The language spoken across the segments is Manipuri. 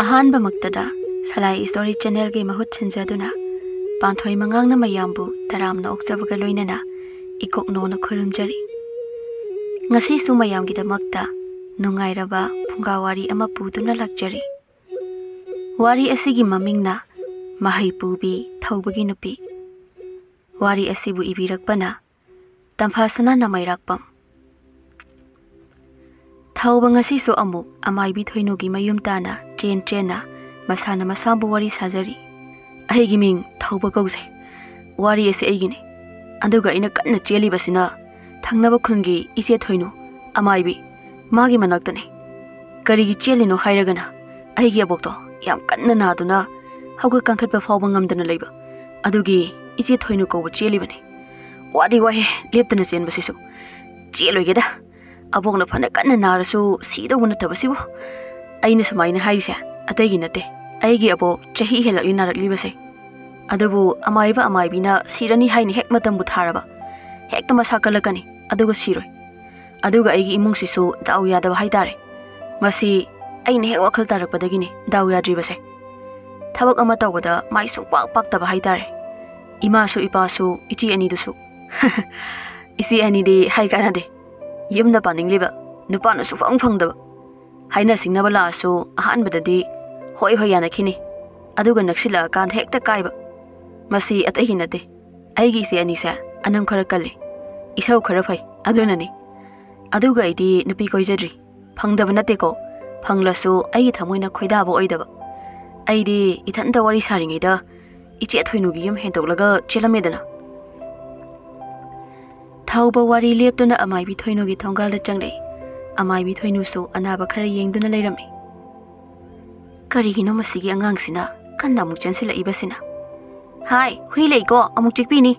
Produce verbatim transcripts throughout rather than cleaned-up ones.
ꯑꯍꯥꯟꯕꯃꯛꯇꯗ ꯁꯂꯥꯏ ꯁ꯭ꯇꯣꯔꯤ ꯆꯦꯅꯦꯜꯒꯤ ꯃꯍꯨꯠ ꯁꯤꯟꯖꯗꯨꯅ ꯄꯥꯟꯊꯣꯏ ꯃꯉꯥꯡꯅ ꯃꯌꯥꯝꯕꯨ ꯇꯔꯥꯝꯅ ꯑꯣꯛꯆꯕꯒ ꯂꯣꯏꯅꯅ ꯏꯀꯣꯛꯅꯣꯅ ꯈꯨꯔꯨꯝꯖꯔꯤ꯫ ꯉꯁꯤꯁꯨ ꯃꯌꯥꯝꯒꯤꯗꯃꯛꯇ ꯅꯨꯡꯉꯥꯏꯔꯕ ꯐꯨꯡꯒꯥ ꯋꯥꯔꯤ ꯑꯃ ꯄꯨꯗꯨꯅ ꯂꯥꯛꯆꯔꯤ꯫ ꯋꯥꯔꯤ ꯑꯁꯤꯒꯤ ꯃꯃꯤꯡꯅ ꯃꯍꯩ ꯄꯨꯕꯤ ꯊꯧꯕꯒꯤ ꯅꯨꯄꯤ꯫ ꯋꯥꯔꯤ ꯑꯁꯤꯕꯨ ꯏꯕꯤꯔꯛꯄꯅ ꯇꯝꯐꯥꯁꯅꯥ ꯅꯃꯩꯔꯥꯛꯄꯝ꯫ ꯊꯧꯕ ꯉꯁꯤꯁꯨ ꯑꯃꯨꯛ ꯑꯃꯥꯏꯕꯤ ꯊꯣꯏꯅꯨꯒꯤ ꯃꯌꯨꯝ ꯇꯥꯅ ꯆꯦꯟ ꯆꯦꯟꯅ ꯃꯁꯥꯅ ꯃꯁꯥꯕꯨ ꯋꯥꯔꯤ ꯁꯥꯖꯔꯤ꯫ "ꯑꯩꯒꯤ ꯃꯤꯡ ꯊꯧꯕ ꯀꯧꯖꯩ꯫ ꯋꯥꯔꯤ ꯑꯁꯤ ꯑꯩꯒꯤꯅꯤ꯫ ꯑꯗꯨꯒ ꯑꯩꯅ ꯀꯟꯅ ꯆꯦꯜꯂꯤꯕꯁꯤꯅ ꯊꯪꯅꯕ ꯈꯨꯟꯒꯤ ꯏꯆꯦ ꯊꯣꯏꯅꯨ, ꯑꯃꯥꯏꯕꯤ, ꯃꯥꯒꯤ ꯃꯅꯥꯛꯇꯅꯤ꯫ ꯀꯔꯤꯒꯤ ꯆꯦꯜꯂꯤꯅꯣ ꯍꯥꯏꯔꯒꯅ ꯑꯩꯒꯤ ꯑꯕꯣꯛꯇꯣ ꯌꯥꯝ ꯀꯟꯅ ꯅꯥꯗꯨꯅ ꯍꯧꯒꯠ ꯀꯥꯡꯈꯠꯄ ꯐꯥꯎꯕ ꯉꯝꯗꯅ ꯂꯩꯕ꯫ ꯑꯗꯨꯒꯤ ꯏꯆꯦ ꯊꯣꯏꯅꯨ ꯀꯧꯕ ꯆꯦꯜꯂꯤꯕꯅꯤ꯫ ꯋꯥꯗꯤ ꯋꯥꯍꯦ ꯂꯦꯞꯇꯅ ꯆꯦꯟꯕꯁꯤꯁꯨ꯫ ꯆꯦꯜꯂꯣꯏꯒꯦꯗ꯫ ꯑꯕꯣꯛꯅ ꯐꯅ ꯀꯟꯅ ꯅꯥꯔꯁꯨ ꯁꯤꯗꯧꯕ ꯅꯠꯇꯕꯁꯤꯕꯨ"꯫ ꯑꯩꯅ ꯁꯨꯃꯥꯏꯅ ꯍꯥꯏꯔꯤꯁꯦ ꯑꯇꯩꯒꯤ ꯅꯠꯇꯦ꯫ ꯑꯩꯒꯤ ꯑꯕꯣꯛ ꯆꯍꯤ ꯍꯦꯜꯂꯛꯂꯤ ꯅꯥꯔꯛꯂꯤꯕꯁꯦ꯫ ꯑꯗꯨꯕꯨ ꯑꯃꯥꯏꯕ ꯑꯃꯥꯏꯕꯤꯅ ꯁꯤꯔꯅꯤ ꯍꯥꯏꯅ ꯍꯦꯛ ꯃꯇꯝꯕꯨ ꯊꯥꯔꯕ, ꯍꯦꯛꯇ ꯃꯁꯥ ꯀꯜꯂꯛꯀꯅꯤ, ꯑꯗꯨꯒ ꯁꯤꯔꯣꯏ꯫ ꯑꯗꯨꯒ ꯑꯩꯒꯤ ꯏꯃꯨꯡꯁꯤꯁꯨ ꯗꯥꯎ ꯌꯥꯗꯕ ꯍꯥꯏꯇꯥꯔꯦ꯫ ꯃꯁꯤ ꯑꯩꯅ ꯍꯦꯛ ꯋꯥꯈꯜ ꯇꯥꯔꯛꯄꯗꯒꯤꯅꯤ ꯗꯥꯎ ꯌꯥꯗ꯭ꯔꯤꯕꯁꯦ꯫ ꯊꯕꯛ ꯑꯃ ꯇꯧꯕꯗ ꯃꯥꯏ ꯁꯨꯡꯄꯥꯛ ꯄꯥꯛꯇꯕ ꯍꯥꯏꯇꯥꯔꯦ꯫ ꯏꯃꯥꯁꯨ ꯏꯄꯥꯁꯨ ꯏꯆꯦ ꯑꯅꯤꯗꯨꯁꯨ꯫ ꯏꯆꯦ ꯑꯅꯤꯗꯤ ꯍꯥꯏ ꯀꯥꯟꯅꯗꯦ꯫ ꯌꯨꯝꯗ ꯄꯥꯅꯤꯡꯂꯤꯕ ꯅꯨꯄꯥꯅ ꯁꯨꯐꯪ ꯐꯪꯗꯕ꯫ ꯍꯥꯏꯅ ꯁꯤꯡꯅꯕ ꯂꯥꯛꯑꯁꯨ ꯑꯍꯥꯟꯕꯗꯗꯤ ꯍꯣꯏ ꯍꯣꯏ ꯌꯥꯅꯈꯤꯅꯤ꯫ ꯑꯗꯨꯒ ꯅꯛꯁꯤꯜꯂꯛꯑꯀꯥꯟꯗ ꯍꯦꯛꯇ ꯀꯥꯏꯕ꯫ ꯃꯁꯤ ꯑꯇꯩꯒꯤ ꯅꯠꯇꯦ꯫ ꯑꯩꯒꯤ ꯏꯆꯦ ꯑꯅꯤꯁꯦ ꯑꯅꯝ ꯈꯔ ꯀꯜꯂꯤ, ꯏꯁꯧ ꯈꯔ ꯐꯩ, ꯑꯗꯨꯅꯅꯤ꯫ ꯑꯗꯨꯒ ꯑꯩꯗꯤ ꯅꯨꯄꯤ ꯀꯣꯏꯖꯗ꯭ꯔꯤ꯫ ꯐꯪꯗꯕ ꯅꯠꯇꯦꯀꯣ, ꯐꯪꯂꯁꯨ ꯑꯩꯒꯤ ꯊꯃꯣꯏꯅ ꯈꯣꯏꯗꯥꯕ ꯑꯣꯏꯗꯕ꯫ ꯑꯩꯗꯤ ꯏꯊꯟꯇ ꯋꯥꯔꯤ ꯁꯥꯔꯤꯉꯩꯗ ꯏꯆꯦ ꯊꯣꯏꯅꯨꯒꯤ ꯌꯨꯝ ꯍꯦꯟꯗꯣꯛꯂꯒ ꯆꯦꯜꯂꯝꯃꯦꯗꯅ꯫ ꯊꯧꯕ ꯋꯥꯔꯤ ꯂꯦꯞꯇꯨꯅ ꯑꯃꯥꯏꯕꯤ ꯊꯣꯏꯅꯨꯒꯤ ꯊꯣꯡꯒꯥꯜꯗ ꯆꯪꯂꯛꯏ꯫ ꯑꯃꯥꯏꯕꯤ ꯊꯣꯏꯅꯨꯁꯨ ꯑꯅꯥꯕ ꯈꯔ ꯌꯦꯡꯗꯨꯅ ꯂꯩꯔꯝꯃꯤ꯫ "ꯀꯔꯤꯒꯤꯅꯣ ꯃꯁꯤꯒꯤ ꯑꯉꯥꯡꯁꯤꯅ ꯀꯟꯅ ꯑꯃꯨꯛ ꯆꯦꯟꯁꯤꯜꯂꯛꯏꯕꯁꯤꯅ? ꯍꯥꯏ, ꯍꯨꯏ ꯂꯩꯀꯣ, ꯑꯃꯨꯛ ꯆꯤꯛꯄꯤꯅꯤ꯫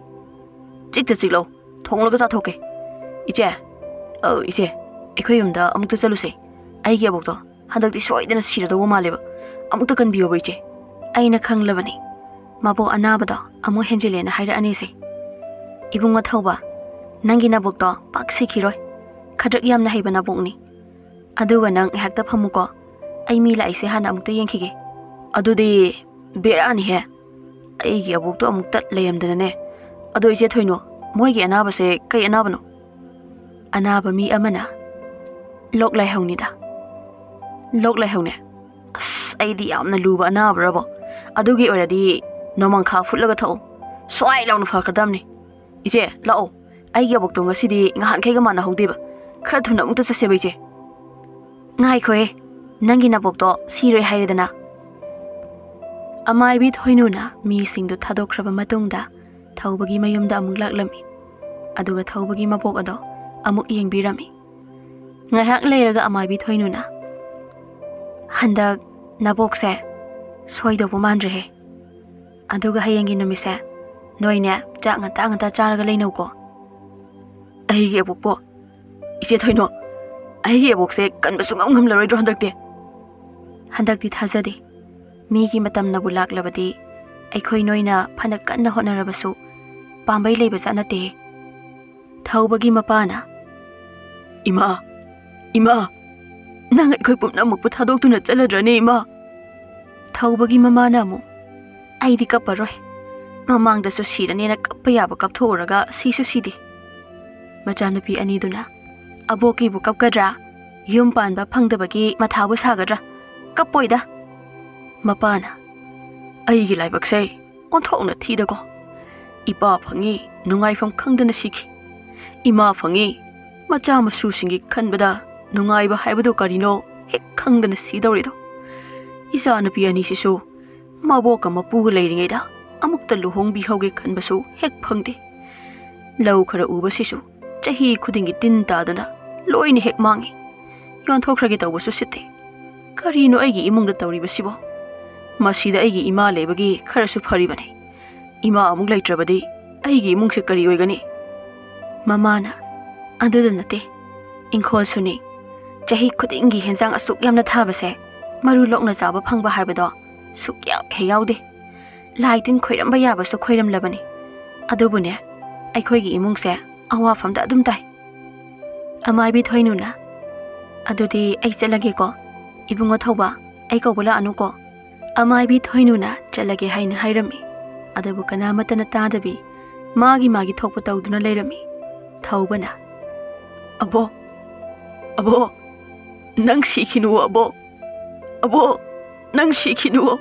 ꯆꯤꯛꯇ ꯆꯤꯛꯂꯧ, ꯊꯣꯡꯂꯒ ꯆꯥꯊꯣꯛꯀꯦ꯫ ꯏꯆꯦ, ꯑ, ꯏꯆꯦ, ꯑꯩꯈꯣꯏ ꯌꯨꯝꯗ ꯑꯃꯨꯛꯇ ꯆꯠꯂꯨꯁꯦ꯫ ꯑꯩꯒꯤ ꯑꯕꯣꯛꯇꯣ ꯍꯟꯗꯛꯇꯤ ꯁꯣꯏꯗꯅ ꯁꯤꯔꯗꯧꯕ ꯃꯥꯜꯂꯦꯕ꯫ ꯑꯃꯨꯛꯇ ꯀꯟꯕꯤꯌꯣꯕ, ꯏꯆꯦ"꯫ ꯑꯩꯅ ꯈꯪꯂꯕꯅꯤ, ꯃꯕꯣꯛ ꯑꯅꯥꯕꯗꯣ ꯑꯃꯨꯛ ꯍꯦꯟꯖꯤꯜꯂꯦꯅ ꯍꯥꯏꯔꯛꯑꯅꯤꯁꯦ꯫ "ꯏꯕꯨꯡꯉꯣ ꯊꯧꯕ, ꯅꯪꯒꯤ ꯅꯕꯣꯛꯇꯣ ꯄꯥꯛ ꯁꯤꯈꯤꯔꯣꯏ꯫ ꯈꯗ꯭ꯔꯛ ꯌꯥꯝꯅ ꯍꯩꯕ ꯅꯕꯣꯛꯅꯤ꯫ ꯑꯗꯨꯒ ꯅꯪ ꯉꯥꯏꯍꯥꯛꯇ ꯐꯝꯃꯨꯀꯣ꯫ ꯑꯩ ꯃꯤ ꯂꯥꯛꯏꯁꯦ ꯍꯥꯟꯅ ꯑꯃꯨꯛꯇ ꯌꯦꯡꯈꯤꯒꯦ꯫ ꯑꯗꯨꯗꯤ ꯕꯦꯔꯥꯅꯤꯍꯦ꯫ ꯑꯩꯒꯤ ꯑꯕꯣꯛꯇꯣ ꯑꯃꯨꯛꯇ ꯂꯩꯔꯝꯗꯅꯅꯦ꯫ ꯑꯗꯣ ꯏꯆꯦ ꯊꯣꯏꯅꯣ, ꯃꯣꯏꯒꯤ ꯑꯅꯥꯕꯁꯦ ꯀꯩ ꯑꯅꯥꯕꯅꯣ? ꯑꯅꯥꯕ ꯃꯤ ꯑꯃꯅ ꯂꯣꯛ ꯂꯥꯏꯍꯧꯅꯤꯗ꯫ ꯂꯣꯛ ꯂꯥꯏꯍꯧꯅꯦ? ꯑꯁ, ꯑꯩꯗꯤ ꯌꯥꯝꯅ ꯂꯨꯕ ꯑꯅꯥꯕ꯭ꯔꯕꯣ? ꯑꯗꯨꯒꯤ ꯑꯣꯏꯔꯗꯤ ꯅꯣꯡꯃꯪꯈꯥ ꯐꯨꯠꯂꯒ ꯊꯛꯎ꯫ ꯁ꯭ꯋꯥꯏ ꯂꯥꯎꯅ ꯐꯈ꯭ꯔꯗꯕꯅꯤ꯫ ꯏꯆꯦ, ꯂꯥꯛꯑꯣ꯫ ꯑꯩꯒꯤ ꯑꯕꯣꯛꯇꯣ ꯉꯁꯤꯗꯤ ꯉꯍꯥꯟꯈꯩꯒ ꯃꯥꯟꯅꯍꯧꯗꯦꯕ꯫ ꯈꯔ ꯊꯨꯅ ꯑꯃꯨꯛꯇ ꯆꯠꯁꯦꯕ, ꯏꯆꯦ꯫ ꯉꯥꯏꯈꯣꯍꯦ, ꯅꯪꯒꯤ ꯅꯕꯣꯛꯇꯣ ꯁꯤꯔꯣꯏ ꯍꯥꯏꯔꯦꯗꯅ꯫ ꯑꯃꯥꯏꯕꯤ ꯊꯣꯏꯅꯨꯅ ꯃꯤꯁꯤꯡꯗꯨ ꯊꯥꯗꯣꯛꯈ꯭ꯔꯕ ꯃꯇꯨꯡꯗ ꯊꯧꯕꯒꯤ ꯃꯌꯨꯝꯗ ꯑꯃꯨꯛ ꯂꯥꯛꯂꯝꯃꯤ꯫ ꯑꯗꯨꯒ ꯊꯧꯕꯒꯤ ꯃꯕꯣꯛ ꯑꯗꯣ ꯑꯃꯨꯛ ꯌꯦꯡꯕꯤꯔꯝꯃꯤ꯫ ꯉꯥꯏꯍꯥꯛ ꯂꯩꯔꯒ ꯑꯃꯥꯏꯕꯤ ꯊꯣꯏꯅꯨꯅ, "ꯍꯟꯗꯛ ꯅꯕꯣꯛꯁꯦ ꯁꯣꯏꯗꯧꯕ ꯃꯥꯟꯗ꯭ꯔꯦꯍꯦ꯫ ꯑꯗꯨꯒ ꯍꯌꯦꯡꯒꯤ ꯅꯨꯃꯤꯠꯁꯦ ꯅꯣꯏꯅꯦ ꯆꯥꯛ ꯉꯟꯇꯥ ꯉꯟꯇꯥ ꯆꯥꯔꯒ ꯂꯩꯅꯧꯀꯣ꯫" "ꯑꯩꯒꯤ ꯑꯕꯣꯛꯄꯣ? ꯏꯆꯦ ꯊꯣꯏꯅꯣ, ꯑꯩꯒꯤ ꯑꯕꯣꯛꯁꯦ ꯀꯟꯕ ꯁꯨꯡꯉꯝ ꯉꯝꯂꯔꯣꯏꯗ꯭ꯔꯣ ꯍꯟꯗꯛꯇꯤ?" "ꯍꯟꯗꯛꯇꯤ ꯊꯥꯖꯗꯦ꯫ ꯃꯤꯒꯤ ꯃꯇꯝꯅꯕꯨ ꯂꯥꯛꯂꯕꯗꯤ ꯑꯩꯈꯣꯏ ꯅꯣꯏꯅ ꯐꯅ ꯀꯟꯅ ꯍꯣꯠꯅꯔꯕꯁꯨ ꯄꯥꯝꯕꯩ ꯂꯩꯕꯖꯥꯠ ꯅꯠꯇꯦ꯫" ꯊꯧꯕꯒꯤ ꯃꯄꯥꯅ, "ꯏꯃꯥ, ꯏꯃꯥ, ꯅꯪ ꯑꯩꯈꯣꯏ ꯄꯨꯝꯅꯃꯛꯄꯨ ꯊꯥꯗꯣꯛꯇꯨꯅ ꯆꯠꯂꯗ꯭ꯔꯅꯦ, ꯏꯃꯥ?" ꯊꯧꯕꯒꯤ ꯃꯃꯥꯅ ꯑꯃꯨꯛ, "ꯑꯩꯗꯤ ꯀꯞꯄꯔꯣꯏ꯫ ꯃꯃꯥꯡꯗꯁꯨ ꯁꯤꯔꯅꯦꯅ ꯀꯞꯄ ꯌꯥꯕ ꯀꯞꯊꯣꯛꯎꯔꯒ ꯁꯤꯁꯨ ꯁꯤꯗꯦ꯫" ꯃꯆꯥꯅꯨꯄꯤ ꯑꯅꯤꯗꯨꯅ, "ꯑꯕꯣꯛꯀꯤꯕꯨ ꯀꯞꯀꯗ꯭ꯔꯥ? ꯌꯨꯝ ꯄꯥꯟꯕ ꯐꯪꯗꯕꯒꯤ ꯃꯊꯥꯕꯨ ꯁꯥꯒꯗ꯭ꯔꯥ? ꯀꯞꯄꯣꯏꯗ꯫" ꯃꯄꯥꯅ, "ꯑꯩꯒꯤ ꯂꯥꯏꯕꯛꯁꯦ ꯑꯣꯟꯊꯣꯛꯅ ꯊꯤꯗꯀꯣ꯫ ꯏꯄꯥ ꯐꯪꯉꯤ, ꯅꯨꯡꯉꯥꯏꯐꯝ ꯈꯪꯗꯅ ꯁꯤꯈꯤ꯫ ꯏꯃꯥ ꯐꯪꯉꯤ, ꯃꯆꯥ ꯃꯁꯨꯁꯤꯡꯒꯤ ꯈꯟꯕꯗ ꯅꯨꯡꯉꯥꯏꯕ ꯍꯥꯏꯕꯗꯨ ꯀꯔꯤꯅꯣ ꯍꯦꯛ ꯈꯪꯗꯅ ꯁꯤꯗꯧꯔꯤꯗꯣ꯫ ꯏꯆꯥꯅꯨꯄꯤ ꯑꯅꯤꯁꯤꯁꯨ ꯃꯕꯣꯛꯀ ꯃꯄꯨꯒ ꯂꯩꯔꯤꯉꯩꯗ ꯑꯃꯨꯛꯇ ꯂꯨꯍꯣꯡꯕꯤꯍꯧꯒꯦ ꯈꯟꯕꯁꯨ ꯍꯦꯛ ꯐꯪꯗꯦ꯫ ꯂꯧ ꯈꯔ ꯎꯕꯁꯤꯁꯨ ꯆꯍꯤ ꯈꯨꯗꯤꯡꯒꯤ ꯇꯤꯟ ꯇꯥꯗꯅ ꯂꯣꯏꯅ ꯍꯦꯛ ꯃꯥꯡꯉꯤ꯫ ꯌꯣꯟꯊꯣꯛꯈ꯭ꯔꯒꯦ ꯇꯧꯕꯁꯨ ꯁꯤꯠꯇꯦ꯫ ꯀꯔꯤꯅꯣ ꯑꯩꯒꯤ ꯏꯃꯨꯡꯗ ꯇꯧꯔꯤꯕꯁꯤꯕꯣ? ꯃꯁꯤꯗ ꯑꯩꯒꯤ ꯏꯃꯥ ꯂꯩꯕꯒꯤ ꯈꯔꯁꯨ ꯐꯔꯤꯕꯅꯤ꯫ ꯏꯃꯥ ꯑꯃꯨꯛ ꯂꯩꯇ꯭ꯔꯕꯗꯤ ꯑꯩꯒꯤ ꯏꯃꯨꯡꯁꯦ ꯀꯔꯤ ꯑꯣꯏꯒꯅꯤ?" ꯃꯃꯥꯅ, "ꯑꯗꯨꯗ ꯅꯠꯇꯦ, ꯏꯪꯈꯣꯜꯁꯨꯅꯤ꯫ ꯆꯍꯤ ꯈꯨꯗꯤꯡꯒꯤ ꯍꯦꯟꯖꯥꯡ ꯑꯁꯨꯛ ꯌꯥꯝꯅ ꯊꯥꯕꯁꯦ ꯃꯔꯨ ꯂꯣꯛꯅ ꯆꯥꯕ ꯐꯪꯕ ꯍꯥꯏꯕꯗꯣ ꯁꯨꯛꯌꯥꯎ ꯍꯦꯛ ꯌꯥꯎꯗꯦ꯫ ꯂꯥꯏ ꯇꯤꯟ ꯈꯣꯏꯔꯝꯕ ꯌꯥꯕꯁꯨ ꯈꯣꯏꯔꯝꯂꯕꯅꯤ꯫ ꯑꯗꯨꯕꯨꯅꯦ, ꯑꯩꯈꯣꯏꯒꯤ ꯏꯃꯨꯡꯁꯦ ꯑꯋꯥꯐꯝꯗ ꯑꯗꯨꯝ ꯇꯥꯏ꯫" ꯑꯃꯥꯏꯕꯤ ꯊꯣꯏꯅꯨꯅ, "ꯑꯗꯨꯗꯤ ꯑꯩ ꯆꯠꯂꯒꯦꯀꯣ꯫ "ꯏꯕꯨꯡꯉꯣ ꯊꯧꯕ, ꯑꯩ ꯀꯧꯕ ꯂꯥꯛꯑꯅꯨꯀꯣ?" ꯑꯃꯥꯏꯕꯤ ꯊꯣꯏꯅꯨꯅ ꯆꯠꯂꯒꯦ ꯍꯥꯏꯅ ꯍꯥꯏꯔꯝꯃꯤ꯫ ꯑꯗꯨꯕꯨ ꯀꯅꯥꯃꯠꯇꯅ ꯇꯥꯗꯕꯤ ꯃꯥꯒꯤ ꯃꯥꯒꯤ ꯊꯣꯛꯄ ꯇꯧꯗꯨꯅ ꯂꯩꯔꯝꯃꯤ꯫ ꯊꯧꯕꯅ, "ꯑꯕꯣ, ꯑꯕꯣ, ꯅꯪ ꯁꯤꯈꯤꯅꯨ ꯑꯕꯣ, ꯑꯕꯣ, ꯅꯪ ꯁꯤꯈꯤꯅꯨ"꯫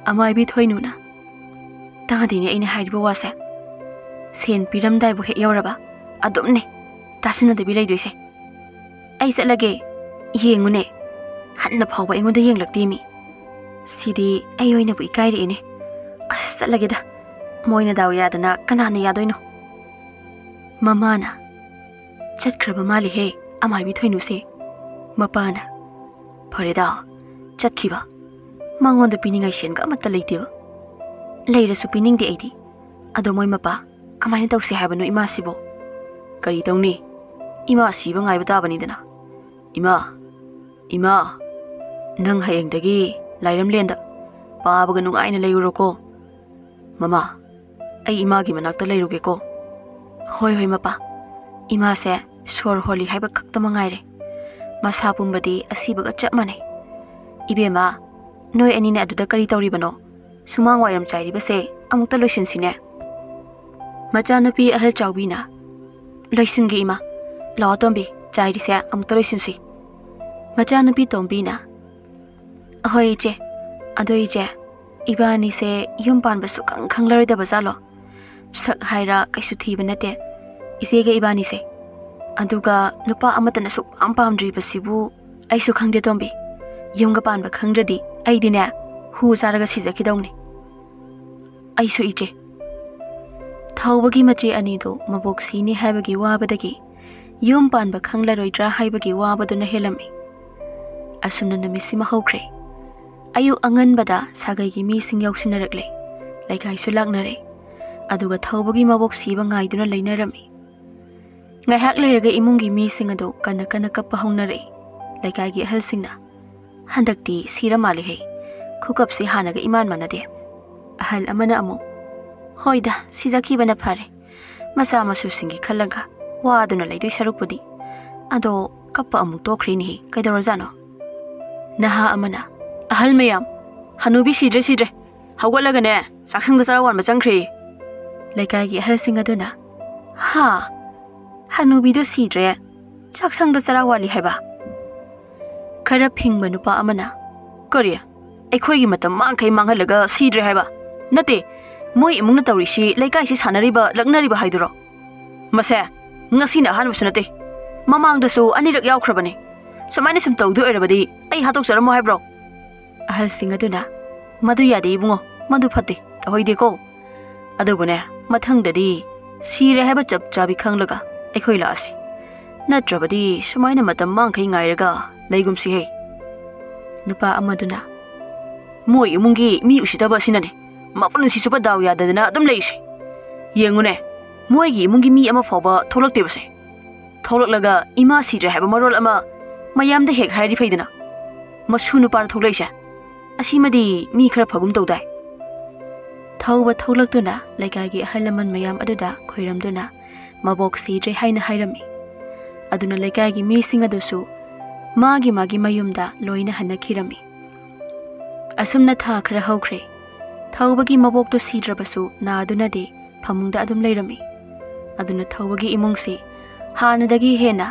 ꯑꯃꯥꯏꯕꯤ ꯊꯣꯏꯅꯨꯅ, "ꯇꯥꯗꯦꯅꯦ ꯑꯩꯅ ꯍꯥꯏꯔꯤꯕ ꯋꯥꯁꯦ꯫ ꯁꯦꯟ ꯄꯤꯔꯝꯗꯥꯏꯕꯨ ꯍꯦꯛ ꯌꯧꯔꯕ ꯑꯗꯨꯝꯅꯦ ꯇꯥꯁꯤꯟꯅꯗꯕꯤ ꯂꯩꯗꯣꯏꯁꯦ꯫ ꯑꯩ ꯆꯠꯂꯒꯦ, ꯌꯦꯡꯉꯨꯅꯦ, ꯍꯟꯅ ꯐꯥꯎꯕ ꯑꯩꯉꯣꯟꯗ ꯌꯦꯡꯂꯛꯇꯦ ꯃꯤ꯫ ꯁꯤꯗꯤ ꯑꯩ ꯑꯣꯏꯅꯕꯨ ꯏꯀꯥꯏꯔꯛꯑꯦꯅꯦ꯫ ꯑꯁ, ꯆꯠꯂꯒꯦꯗ, ꯃꯣꯏꯅ ꯗꯥꯎ ꯌꯥꯗꯅ ꯀꯅꯥꯅ ꯌꯥꯗꯣꯏꯅꯣ?" ꯃꯃꯥꯅ, "ꯆꯠꯈ꯭ꯔꯕ ꯃꯥꯜꯂꯦꯍꯦ ꯑꯃꯥꯏꯕꯤ ꯊꯣꯏꯅꯨꯁꯦ"꯫ ꯃꯄꯥꯅ, "ꯐꯔꯦꯗ, ꯆꯠꯈꯤꯕ꯫ ꯃꯉꯣꯟꯗ ꯄꯤꯅꯤꯡꯉꯥꯏ ꯁꯦꯟꯒ ꯑꯃꯠꯇ ꯂꯩꯇꯦꯕ꯫ ꯂꯩꯔꯁꯨ ꯄꯤꯅꯤꯡꯗꯦ ꯑꯩꯗꯤ꯫ ꯑꯗꯣ ꯃꯣꯏ ꯃꯄꯥ ꯀꯃꯥꯏꯅ ꯇꯧꯁꯤ ꯍꯥꯏꯕꯅꯣ ꯏꯃꯥꯁꯤꯕꯣ?" "ꯀꯔꯤ ꯇꯧꯅꯤ? ꯏꯃꯥ ꯁꯤꯕ ꯉꯥꯏꯕ ꯇꯥꯕꯅꯤꯗꯅ꯫ ꯏꯃꯥ, ꯏꯃꯥ, ꯅꯪ ꯍꯌꯦꯡꯗꯒꯤ ꯂꯥꯏꯔꯝꯂꯦꯟꯗ ꯄꯥꯕꯒ ꯅꯨꯡꯉꯥꯏꯅ ꯂꯩꯔꯨꯔꯣꯀꯣ꯫ ꯃꯃꯥ, ꯑꯩ ꯏꯃꯥꯒꯤ ꯃꯅꯥꯛꯇ ꯂꯩꯔꯨꯒꯦꯀꯣ"꯫ "ꯍꯣꯏ, ꯍꯣꯏ, ꯃꯄꯥ꯫ ꯏꯃꯥꯁꯦ ꯁꯣꯔ ꯍꯣꯜꯂꯤ ꯍꯥꯏꯕ ꯈꯛꯇ ꯃꯉꯥꯏꯔꯦ꯫ ꯃꯁꯥ ꯄꯨꯝꯕꯗꯤ ꯑꯁꯤꯕꯒ ꯆꯞ ꯃꯥꯟꯅꯩ꯫ ꯏꯕꯦꯝꯃ, ꯅꯣꯏ ꯑꯅꯤꯅ ꯑꯗꯨꯗ ꯀꯔꯤ ꯇꯧꯔꯤꯕꯅꯣ? ꯁꯨꯃꯥꯡ ꯋꯥꯏꯔꯝ ꯆꯥꯏꯔꯤꯕꯁꯦ ꯑꯃꯨꯛꯇ ꯂꯣꯏꯁꯤꯟꯁꯤꯅꯦ"꯫ ꯃꯆꯥꯅꯨꯄꯤ ꯑꯍꯜ ꯆꯥꯎꯕꯤꯅ, "ꯂꯣꯏꯁꯤꯟꯒꯦ ꯏꯃꯥ꯫ ꯂꯥꯛꯑꯣ ꯇꯣꯝꯕꯤ, ꯆꯥꯏꯔꯤꯁꯦ ꯑꯃꯨꯛꯇ ꯂꯣꯏꯁꯤꯟꯁꯤ"꯫ ꯃꯆꯥꯅꯨꯄꯤ ꯇꯣꯝꯕꯤꯅ, "ꯑꯍꯣꯏ ꯏꯆꯦ꯫ ꯑꯗꯣ ꯏꯆꯦ, ꯏꯕꯥꯅꯤꯁꯦ ꯌꯨꯝ ꯄꯥꯟꯕ ꯁꯨꯛꯈꯪ ꯈꯪꯂꯔꯣꯏꯗꯕ ꯖꯥꯠꯂꯣ? ꯁꯛ ꯍꯥꯏꯔ ꯀꯩꯁꯨ ꯊꯤꯕ ꯅꯠꯇꯦ ꯏꯆꯦꯒ ꯏꯕꯥꯅꯤꯁꯦ꯫ ꯑꯗꯨꯒ ꯅꯨꯄꯥ ꯑꯃꯠꯇꯅ ꯁꯨꯛꯄꯥꯝ ꯄꯥꯝꯗ꯭ꯔꯤꯕꯁꯤꯕꯨ ꯑꯩꯁꯨ ꯈꯪꯗꯦ ꯇꯣꯝꯕꯤ꯫ ꯌꯨꯝꯒ ꯄꯥꯟꯕ ꯈꯪꯗ꯭ꯔꯗꯤ ꯑꯩꯗꯤꯅꯦ ꯍꯨ ꯆꯥꯔꯒ ꯁꯤꯖꯈꯤꯗꯧꯅꯤ"꯫ "ꯑꯩꯁꯨ ꯏꯆꯦ"꯫ ꯊꯧꯕꯒꯤ ꯃꯆꯦ ꯑꯅꯤꯗꯨ ꯃꯕꯣꯛ ꯁꯤꯅꯤ ꯍꯥꯏꯕꯒꯤ ꯋꯥꯕꯗꯒꯤ ꯌꯨꯝ ꯄꯥꯟꯕ ꯈꯪꯂꯔꯣꯏꯗ꯭ꯔꯥ ꯍꯥꯏꯕꯒꯤ ꯋꯥꯕꯗꯨꯅ ꯍꯦꯜꯂꯝꯃꯤ꯫ ꯑꯁꯨꯝꯅ ꯅꯨꯃꯤꯠꯁꯤꯃ ꯍꯧꯈ꯭ꯔꯦ꯫ ꯑꯌꯨꯛ ꯑꯉꯟꯕꯗ ꯁꯥꯒꯩꯒꯤ ꯃꯤꯁꯤꯡ ꯌꯥꯎꯁꯤꯟꯅꯔꯛꯂꯦ꯫ ꯂꯩꯀꯥꯏꯁꯨ ꯂꯥꯛꯅꯔꯦ꯫ ꯑꯗꯨꯒ ꯊꯧꯕꯒꯤ ꯃꯕꯣꯛ ꯁꯤꯕ ꯉꯥꯏꯗꯨꯅ ꯂꯩꯅꯔꯝꯃꯤ꯫ ꯉꯥꯏꯍꯥꯛ ꯂꯩꯔꯒ ꯏꯃꯨꯡꯒꯤ ꯃꯤꯁꯤꯡ ꯑꯗꯨ ꯀꯟꯅ ꯀꯟꯅ ꯀꯞꯄ ꯍꯧꯅꯔꯛꯏ꯫ ꯂꯩꯀꯥꯏꯒꯤ ꯑꯍꯜꯁꯤꯡꯅ, "ꯍꯟꯗꯛꯇꯤ ꯁꯤꯔ ꯃꯥꯜꯂꯦꯍꯦ꯫ ꯈꯨꯀꯞꯁꯤ ꯍꯥꯟꯅꯒ ꯏꯃꯥꯟ ꯃꯥꯟꯅꯗꯦ"꯫ ꯑꯍꯜ ꯑꯃꯅ ꯑꯃꯨꯛ, "ꯍꯣꯏꯗ, ꯁꯤꯖꯈꯤꯕꯅ ꯐꯔꯦ꯫ ꯃꯆꯥ ꯃꯁꯨꯁꯤꯡꯒꯤ ꯈꯜꯂꯒ ꯋꯥꯗꯨꯅ ꯂꯩꯗꯣꯏ ꯁꯔꯨꯛꯄꯨꯗꯤ꯫ ꯑꯗꯣ ꯀꯞꯄ ꯑꯃꯨꯛ ꯇꯣꯛꯈ꯭ꯔꯤꯅꯦꯍꯦ, ꯀꯩꯗꯧꯔꯖꯥꯠꯅꯣ?" ꯅꯍꯥ ꯑꯃꯅ, "ꯑꯍꯜ ꯃꯌꯥꯝ, ꯍꯅꯨꯕꯤ ꯁꯤꯗ꯭ꯔꯦ, ꯁꯤꯗ꯭ꯔꯦ꯫ ꯍꯧꯒꯠꯂꯒꯅꯦ, ꯆꯥꯛꯁꯪꯗ ꯆꯔꯥ ꯋꯥꯟꯕ ꯆꯪꯈ꯭ꯔꯦ꯫" ꯂꯩꯀꯥꯏꯒꯤ ꯑꯍꯜꯁꯤꯡ ꯑꯗꯨꯅ, "ꯍꯥ? ꯍꯅꯨꯕꯤꯗꯨ ꯁꯤꯗ꯭ꯔꯦ, ꯆꯥꯛꯁꯪꯗ ꯆꯔꯥ ꯋꯥꯠꯂꯤ ꯍꯥꯏꯕ?" ꯈꯔ ꯐꯤꯡꯕ ꯅꯨꯄꯥ ꯑꯃꯅ, "ꯀꯔꯤ? ꯑꯩꯈꯣꯏꯒꯤ ꯃꯇꯝ ꯃꯥꯡꯈꯩ ꯃꯥꯡꯍꯜꯂꯒ ꯁꯤꯗ꯭ꯔꯦ ꯍꯥꯏꯕ? ꯅꯠꯇꯦ, ꯃꯣꯏ ꯏꯃꯨꯡꯅ ꯇꯧꯔꯤꯁꯤ ꯂꯩꯀꯥꯏꯁꯤ ꯁꯥꯟꯅꯔꯤꯕ, ꯂꯛꯅꯔꯤꯕ ꯍꯥꯏꯗꯨꯔꯣ? ꯃꯁꯦ ꯉꯁꯤꯅ ꯑꯍꯥꯟꯕꯁꯨ ꯅꯠꯇꯦ, ꯃꯃꯥꯡꯗꯁꯨ ꯑꯅꯤꯔꯛ ꯌꯥꯎꯈ꯭ꯔꯕꯅꯤ꯫ ꯁꯨꯃꯥꯏꯅ ꯁꯨꯝ ꯇꯧꯗꯣꯏ ꯑꯣꯏꯔꯕꯗꯤ ꯑꯩ ꯍꯥꯠꯇꯣꯛꯆꯔꯝꯃꯣ ꯍꯥꯏꯕ꯭ꯔꯣ?" ꯑꯍꯜꯁꯤꯡ ꯑꯗꯨꯅ, "ꯃꯗꯨ ꯌꯥꯗꯦ ꯏꯕꯨꯡꯉꯣ, ꯃꯗꯨ ꯐꯠꯇꯦ, ꯇꯧꯍꯩꯗꯦꯀꯣ꯫ ꯑꯗꯨꯕꯨꯅꯦ, ꯃꯊꯪꯗꯗꯤ ꯁꯤꯔꯦ ꯍꯥꯏꯕ ꯆꯞ ꯆꯥꯕꯤ ꯈꯪꯂꯒ ꯑꯩꯈꯣꯏ ꯂꯥꯛꯑꯁꯤ꯫ ꯅꯠꯇ꯭ꯔꯕꯗꯤ ꯁꯨꯃꯥꯏꯅ ꯃꯇꯝ ꯃꯥꯡꯈꯩ ꯉꯥꯏꯔꯒ ꯂꯩꯒꯨꯝꯁꯤꯍꯦ꯫" ꯅꯨꯄꯥ ꯑꯃꯗꯨꯅ, "ꯃꯣꯏ ꯏꯃꯨꯡꯒꯤ ꯃꯤ ꯎꯁꯤꯠꯇꯕ ꯑꯁꯤꯅꯅꯦ ꯃꯄꯨꯟꯁꯤ ꯆꯨꯞꯄ ꯗꯥꯎ ꯌꯥꯗꯗꯅ ꯑꯗꯨꯝ ꯂꯩꯔꯤꯁꯦ꯫ ꯌꯦꯡꯉꯨꯅꯦ, ꯃꯣꯏꯒꯤ ꯏꯃꯨꯡꯒꯤ ꯃꯤ ꯑꯃ ꯐꯥꯎꯕ ꯊꯣꯛꯂꯛꯇꯦꯕꯁꯦ꯫ ꯊꯣꯛꯂꯛꯂꯒ ꯏꯃꯥ ꯁꯤꯗ꯭ꯔꯦ ꯍꯥꯏꯕ ꯃꯔꯣꯜ ꯑꯃ ꯃꯌꯥꯝꯗ ꯍꯦꯛ ꯍꯥꯏꯔꯗꯤ ꯐꯩꯗꯅ꯫ ꯃꯁꯨ ꯅꯨꯄꯥꯗ ꯊꯣꯛꯂꯛꯏꯁꯦ, ꯑꯁꯤꯃꯗꯤ ꯃꯤ ꯈꯔ ꯐꯒꯨꯝ ꯇꯧꯗꯥꯏ?" ꯊꯧꯕ ꯊꯣꯛꯂꯛꯇꯨꯅ ꯂꯩꯀꯥꯏꯒꯤ ꯑꯍꯜ ꯂꯃꯟ ꯃꯌꯥꯝ ꯑꯗꯨꯗ ꯈꯣꯏꯔꯝꯗꯨꯅ ꯃꯕꯣꯛ ꯁꯤꯗ꯭ꯔꯦ ꯍꯥꯏꯅ ꯍꯥꯏꯔꯝꯃꯤ꯫ ꯑꯗꯨꯅ ꯂꯩꯀꯥꯏꯒꯤ ꯃꯤꯁꯤꯡ ꯑꯗꯨꯁꯨ ꯃꯥꯒꯤ ꯃꯥꯒꯤ ꯃꯌꯨꯝꯗ ꯂꯣꯏꯅ ꯍꯟꯅꯈꯤꯔꯝꯃꯤ꯫ ꯑꯁꯨꯝꯅ ꯊꯥ ꯈꯔ ꯍꯧꯈ꯭ꯔꯦ꯫ ꯊꯧꯕꯒꯤ ꯃꯕꯣꯛꯇꯨ ꯁꯤꯗ꯭ꯔꯕꯁꯨ ꯅꯥꯗꯨꯅꯗꯤ ꯐꯃꯨꯡꯗ ꯑꯗꯨꯝ ꯂꯩꯔꯝꯃꯤ꯫ ꯑꯗꯨꯅ ꯊꯧꯕꯒꯤ ꯏꯃꯨꯡꯁꯤ ꯍꯥꯟꯅꯗꯒꯤ ꯍꯦꯟꯅ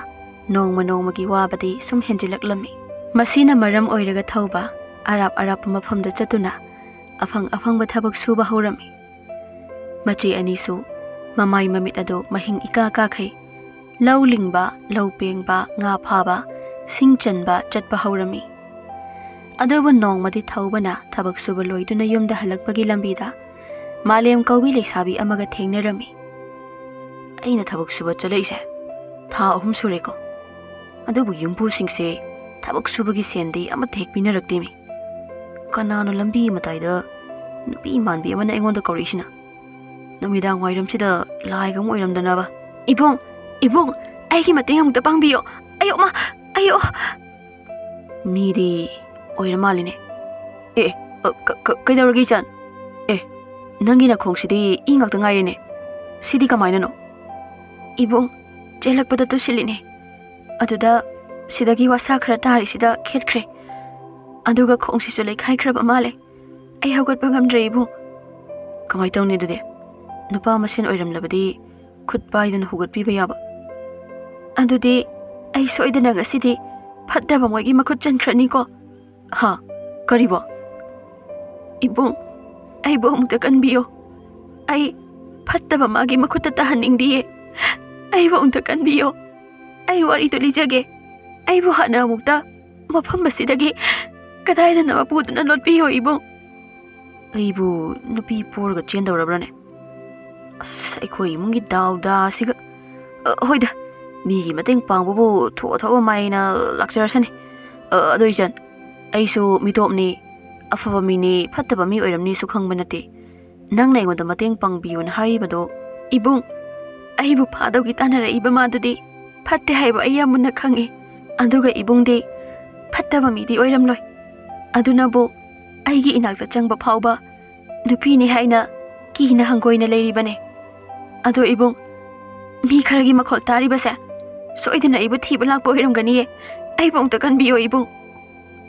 ꯅꯣꯡꯃ ꯅꯣꯡꯃꯒꯤ ꯋꯥꯕꯗꯤ ꯁꯨꯝ ꯍꯦꯟꯖꯤꯜꯂꯛꯂꯝꯃꯤ꯫ ꯃꯁꯤꯅ ꯃꯔꯝ ꯑꯣꯏꯔꯒ ꯊꯧꯕ ꯑꯔꯥꯞ ꯑꯔꯥꯞꯄ ꯃꯐꯝꯗ ꯆꯠꯇꯨꯅ ꯑꯐꯪ ꯑꯐꯪꯕ ꯊꯕꯛ ꯁꯨꯕ ꯍꯧꯔꯝꯃꯤ꯫ ꯃꯆꯦ ꯑꯅꯤꯁꯨ ꯃꯃꯥꯏ ꯃꯃꯤꯠ ꯑꯗꯨ ꯃꯍꯤꯡ ꯏꯀꯥ ꯀꯥꯈꯩ ꯂꯧ ꯂꯤꯡꯕ, ꯂꯧ ꯄꯦꯡꯕ, ꯉꯥ ꯐꯥꯕ, ꯁꯤꯡ ꯆꯟꯕ ꯆꯠꯄ ꯍꯧꯔꯝꯃꯤ꯫ ꯑꯗꯨꯕꯨ ꯅꯣꯡꯃꯗꯤ ꯊꯧꯕꯅ ꯊꯕꯛ ꯁꯨꯕ ꯂꯣꯏꯗꯨꯅ ꯌꯨꯝꯗ ꯍꯜꯂꯛꯄꯒꯤ ꯂꯝꯕꯤꯗ ꯃꯥꯂꯦꯝ ꯀꯧꯕꯤ ꯂꯩꯁꯥꯕꯤ ꯑꯃꯒ ꯊꯦꯡꯅꯔꯝꯃꯤ꯫ "ꯑꯩꯅ ꯊꯕꯛ ꯁꯨꯕ ꯆꯠꯂꯛꯏꯁꯦ ꯊꯥ ꯑꯍꯨꯝ ꯁꯨꯔꯦꯀꯣ, ꯑꯗꯨꯕꯨ ꯌꯨꯝꯕꯨꯁꯤꯡꯁꯦ ꯊꯕꯛ ꯁꯨꯕꯒꯤ ꯁꯦꯟꯗꯤ ꯑꯃꯠꯇ ꯍꯦꯛ ꯄꯤꯅꯔꯛꯇꯦꯃꯤ꯫ ꯀꯅꯥꯅꯣ ꯂꯝꯕꯤ ꯃꯇꯥꯏꯗ ꯅꯨꯄꯤ ꯃꯥꯟꯕꯤ ꯑꯃꯅ ꯑꯩꯉꯣꯟꯗ ꯀꯧꯔꯛꯏꯁꯤꯅ? ꯅꯨꯃꯤꯗꯥꯡ ꯋꯥꯏꯔꯝꯁꯤꯗ ꯂꯥꯏꯒ ꯑꯃꯨꯛ ꯑꯣꯏꯔꯝꯗꯅꯕ?" "ꯏꯕꯨꯡ, ꯏꯕꯨꯡ, ꯑꯩꯒꯤ ꯃꯇꯦꯡ ꯑꯃꯨꯛꯇ ꯄꯥꯡꯕꯤꯌꯣ꯫ ꯑꯌꯣ ꯃꯥ, ꯑꯌꯣ!" ꯃꯤꯗꯤ ꯑꯣꯏꯔ ꯃꯥꯜꯂꯤꯅꯦ꯫ "ꯑꯦ, ꯑ, ꯀ-, ꯀ-, ꯀꯩꯗꯧꯔꯒꯦ ꯏꯆꯥꯟ? ꯑꯦ, ꯅꯪꯒꯤ ꯅꯈꯣꯡꯁꯤꯗꯤ ꯏ ꯉꯥꯛꯇ ꯉꯥꯏꯔꯦꯅꯦ꯫ ꯁꯤꯗꯤ ꯀꯃꯥꯏꯅꯅꯣ?" "ꯏꯕꯨꯡ, ꯆꯦꯜꯂꯛꯄꯗ ꯇꯨꯁꯤꯜꯂꯤꯅꯦ꯫ ꯑꯗꯨꯗ ꯁꯤꯗꯒꯤ ꯋꯥꯁꯥ ꯈꯔ ꯇꯥꯔꯤꯁꯤꯗ ꯈꯦꯠꯈ꯭ꯔꯦ꯫ ꯑꯗꯨꯒ ꯈꯣꯡꯁꯤꯁꯨ ꯂꯩꯈꯥꯏꯈ꯭ꯔꯕ ꯃꯥꯜꯂꯦ꯫ ꯑꯩ ꯍꯧꯒꯠꯄ ꯉꯝꯗ꯭ꯔꯦ, ꯏꯕꯨꯡ꯫ ꯀꯃꯥꯏ ꯇꯧꯅꯤ ꯑꯗꯨꯗꯤ? ꯅꯨꯄꯥ ꯃꯁꯦꯟ ꯑꯣꯏꯔꯝꯂꯕꯗꯤ ꯈꯨꯠ ꯄꯥꯏꯗꯨꯅ ꯍꯧꯒꯠꯄꯤꯕ ꯌꯥꯕ꯫ ꯑꯗꯨꯗꯤ ꯑꯩ ꯁꯣꯏꯗꯅ ꯉꯁꯤꯗꯤ ꯐꯠꯇꯕ ꯃꯣꯏꯒꯤ ꯃꯈꯨꯠ ꯆꯟꯈ꯭ꯔꯅꯤꯀꯣ? ꯍꯥ? ꯀꯔꯤꯕꯣ? ꯏꯕꯨꯡ, ꯑꯩꯕꯨ ꯑꯃꯨꯛꯇ ꯀꯟꯕꯤꯌꯣ꯫ ꯑꯩ ꯐꯠꯇꯕ ꯃꯥꯒꯤ ꯃꯈꯨꯠꯇ ꯇꯥꯍꯟꯅꯤꯡꯗꯤꯌꯦ꯫ ꯑꯩꯕꯨ ꯑꯃꯨꯛꯇ ꯀꯟꯕꯤꯌꯣ꯫ ꯑꯩ ꯋꯥꯔꯤꯗꯨ ꯂꯤꯖꯒꯦ꯫ ꯑꯩꯕꯨ ꯍꯥꯟꯅ ꯑꯃꯨꯛꯇ ꯃꯐꯝ ꯑꯁꯤꯗꯒꯤ ꯀꯗꯥꯏꯗꯅꯣ ꯄꯨꯗꯨꯅ ꯂꯣꯠꯄꯤꯌꯣ, ꯏꯕꯨꯡ꯫ ꯑꯩꯕꯨ ꯅꯨꯄꯤ ꯄꯣꯔꯒ ꯆꯦꯟꯗꯧꯔꯕ꯭ꯔꯅꯦ? ꯑꯁ, ꯑꯩꯈꯣꯏ ꯏꯃꯨꯡꯒꯤ ꯗꯥꯎꯗꯥꯁꯤꯒ꯫ ꯑ, ꯍꯣꯏꯗ, ꯃꯤꯒꯤ ꯃꯇꯦꯡ ꯄꯥꯡꯕꯕꯨ ꯊꯣꯛꯑ ꯊꯣꯛꯑ ꯃꯥꯏꯅ ꯂꯥꯛꯆꯔꯁꯅꯤ꯫ ꯑ, ꯑꯗꯣ ꯏꯆꯟ, ꯑꯩꯁꯨ ꯃꯤꯇꯣꯞꯅꯤ, ꯑꯐꯕ ꯃꯤꯅꯤ, ꯐꯠꯇꯕ ꯃꯤ ꯑꯣꯏꯔꯝꯅꯤꯁꯨ ꯈꯪꯕ ꯅꯠꯇꯦ꯫ ꯅꯪꯅ ꯑꯩꯉꯣꯟꯗ ꯃꯇꯦꯡ ꯄꯥꯡꯕꯤꯌꯨꯅ ꯍꯥꯏꯔꯤꯕꯗꯣ? ꯏꯕꯨꯡ, ꯑꯩꯕꯨ ꯐꯥꯗꯧꯒꯤ ꯇꯥꯟꯅꯔꯛꯏꯕ ꯃꯥꯗꯨꯗꯤ ꯐꯠꯇꯦ ꯍꯥꯏꯕ ꯑꯩ ꯌꯥꯝ ꯃꯨꯟꯅ ꯈꯪꯉꯤ꯫ ꯑꯗꯨꯒ ꯏꯕꯨꯡꯗꯤ ꯐꯠꯇꯕ ꯃꯤꯗꯤ ꯑꯣꯏꯔꯝꯂꯣꯏ꯫ ꯑꯗꯨꯅꯕꯨ ꯑꯩꯒꯤ ꯏꯅꯥꯛꯇ ꯆꯪꯕ ꯐꯥꯎꯕ ꯅꯨꯄꯤꯅꯤ ꯍꯥꯏꯅ ꯀꯤꯅ ꯍꯪꯒꯣꯏꯅ ꯂꯩꯔꯤꯕꯅꯦ꯫ ꯑꯗꯣ ꯏꯕꯨꯡ, ꯃꯤ ꯈꯔꯒꯤ ꯃꯈꯣꯜ ꯇꯥꯔꯤꯕꯁꯦ ꯁꯣꯏꯗꯅ ꯑꯩꯕꯨ ꯊꯤꯕ ꯂꯥꯛꯄ ꯑꯣꯏꯔꯝꯒꯅꯤꯌꯦ꯫ ꯑꯩꯕꯨ ꯑꯝꯇ ꯀꯟꯕꯤꯌꯣ, ꯏꯕꯨꯡ꯫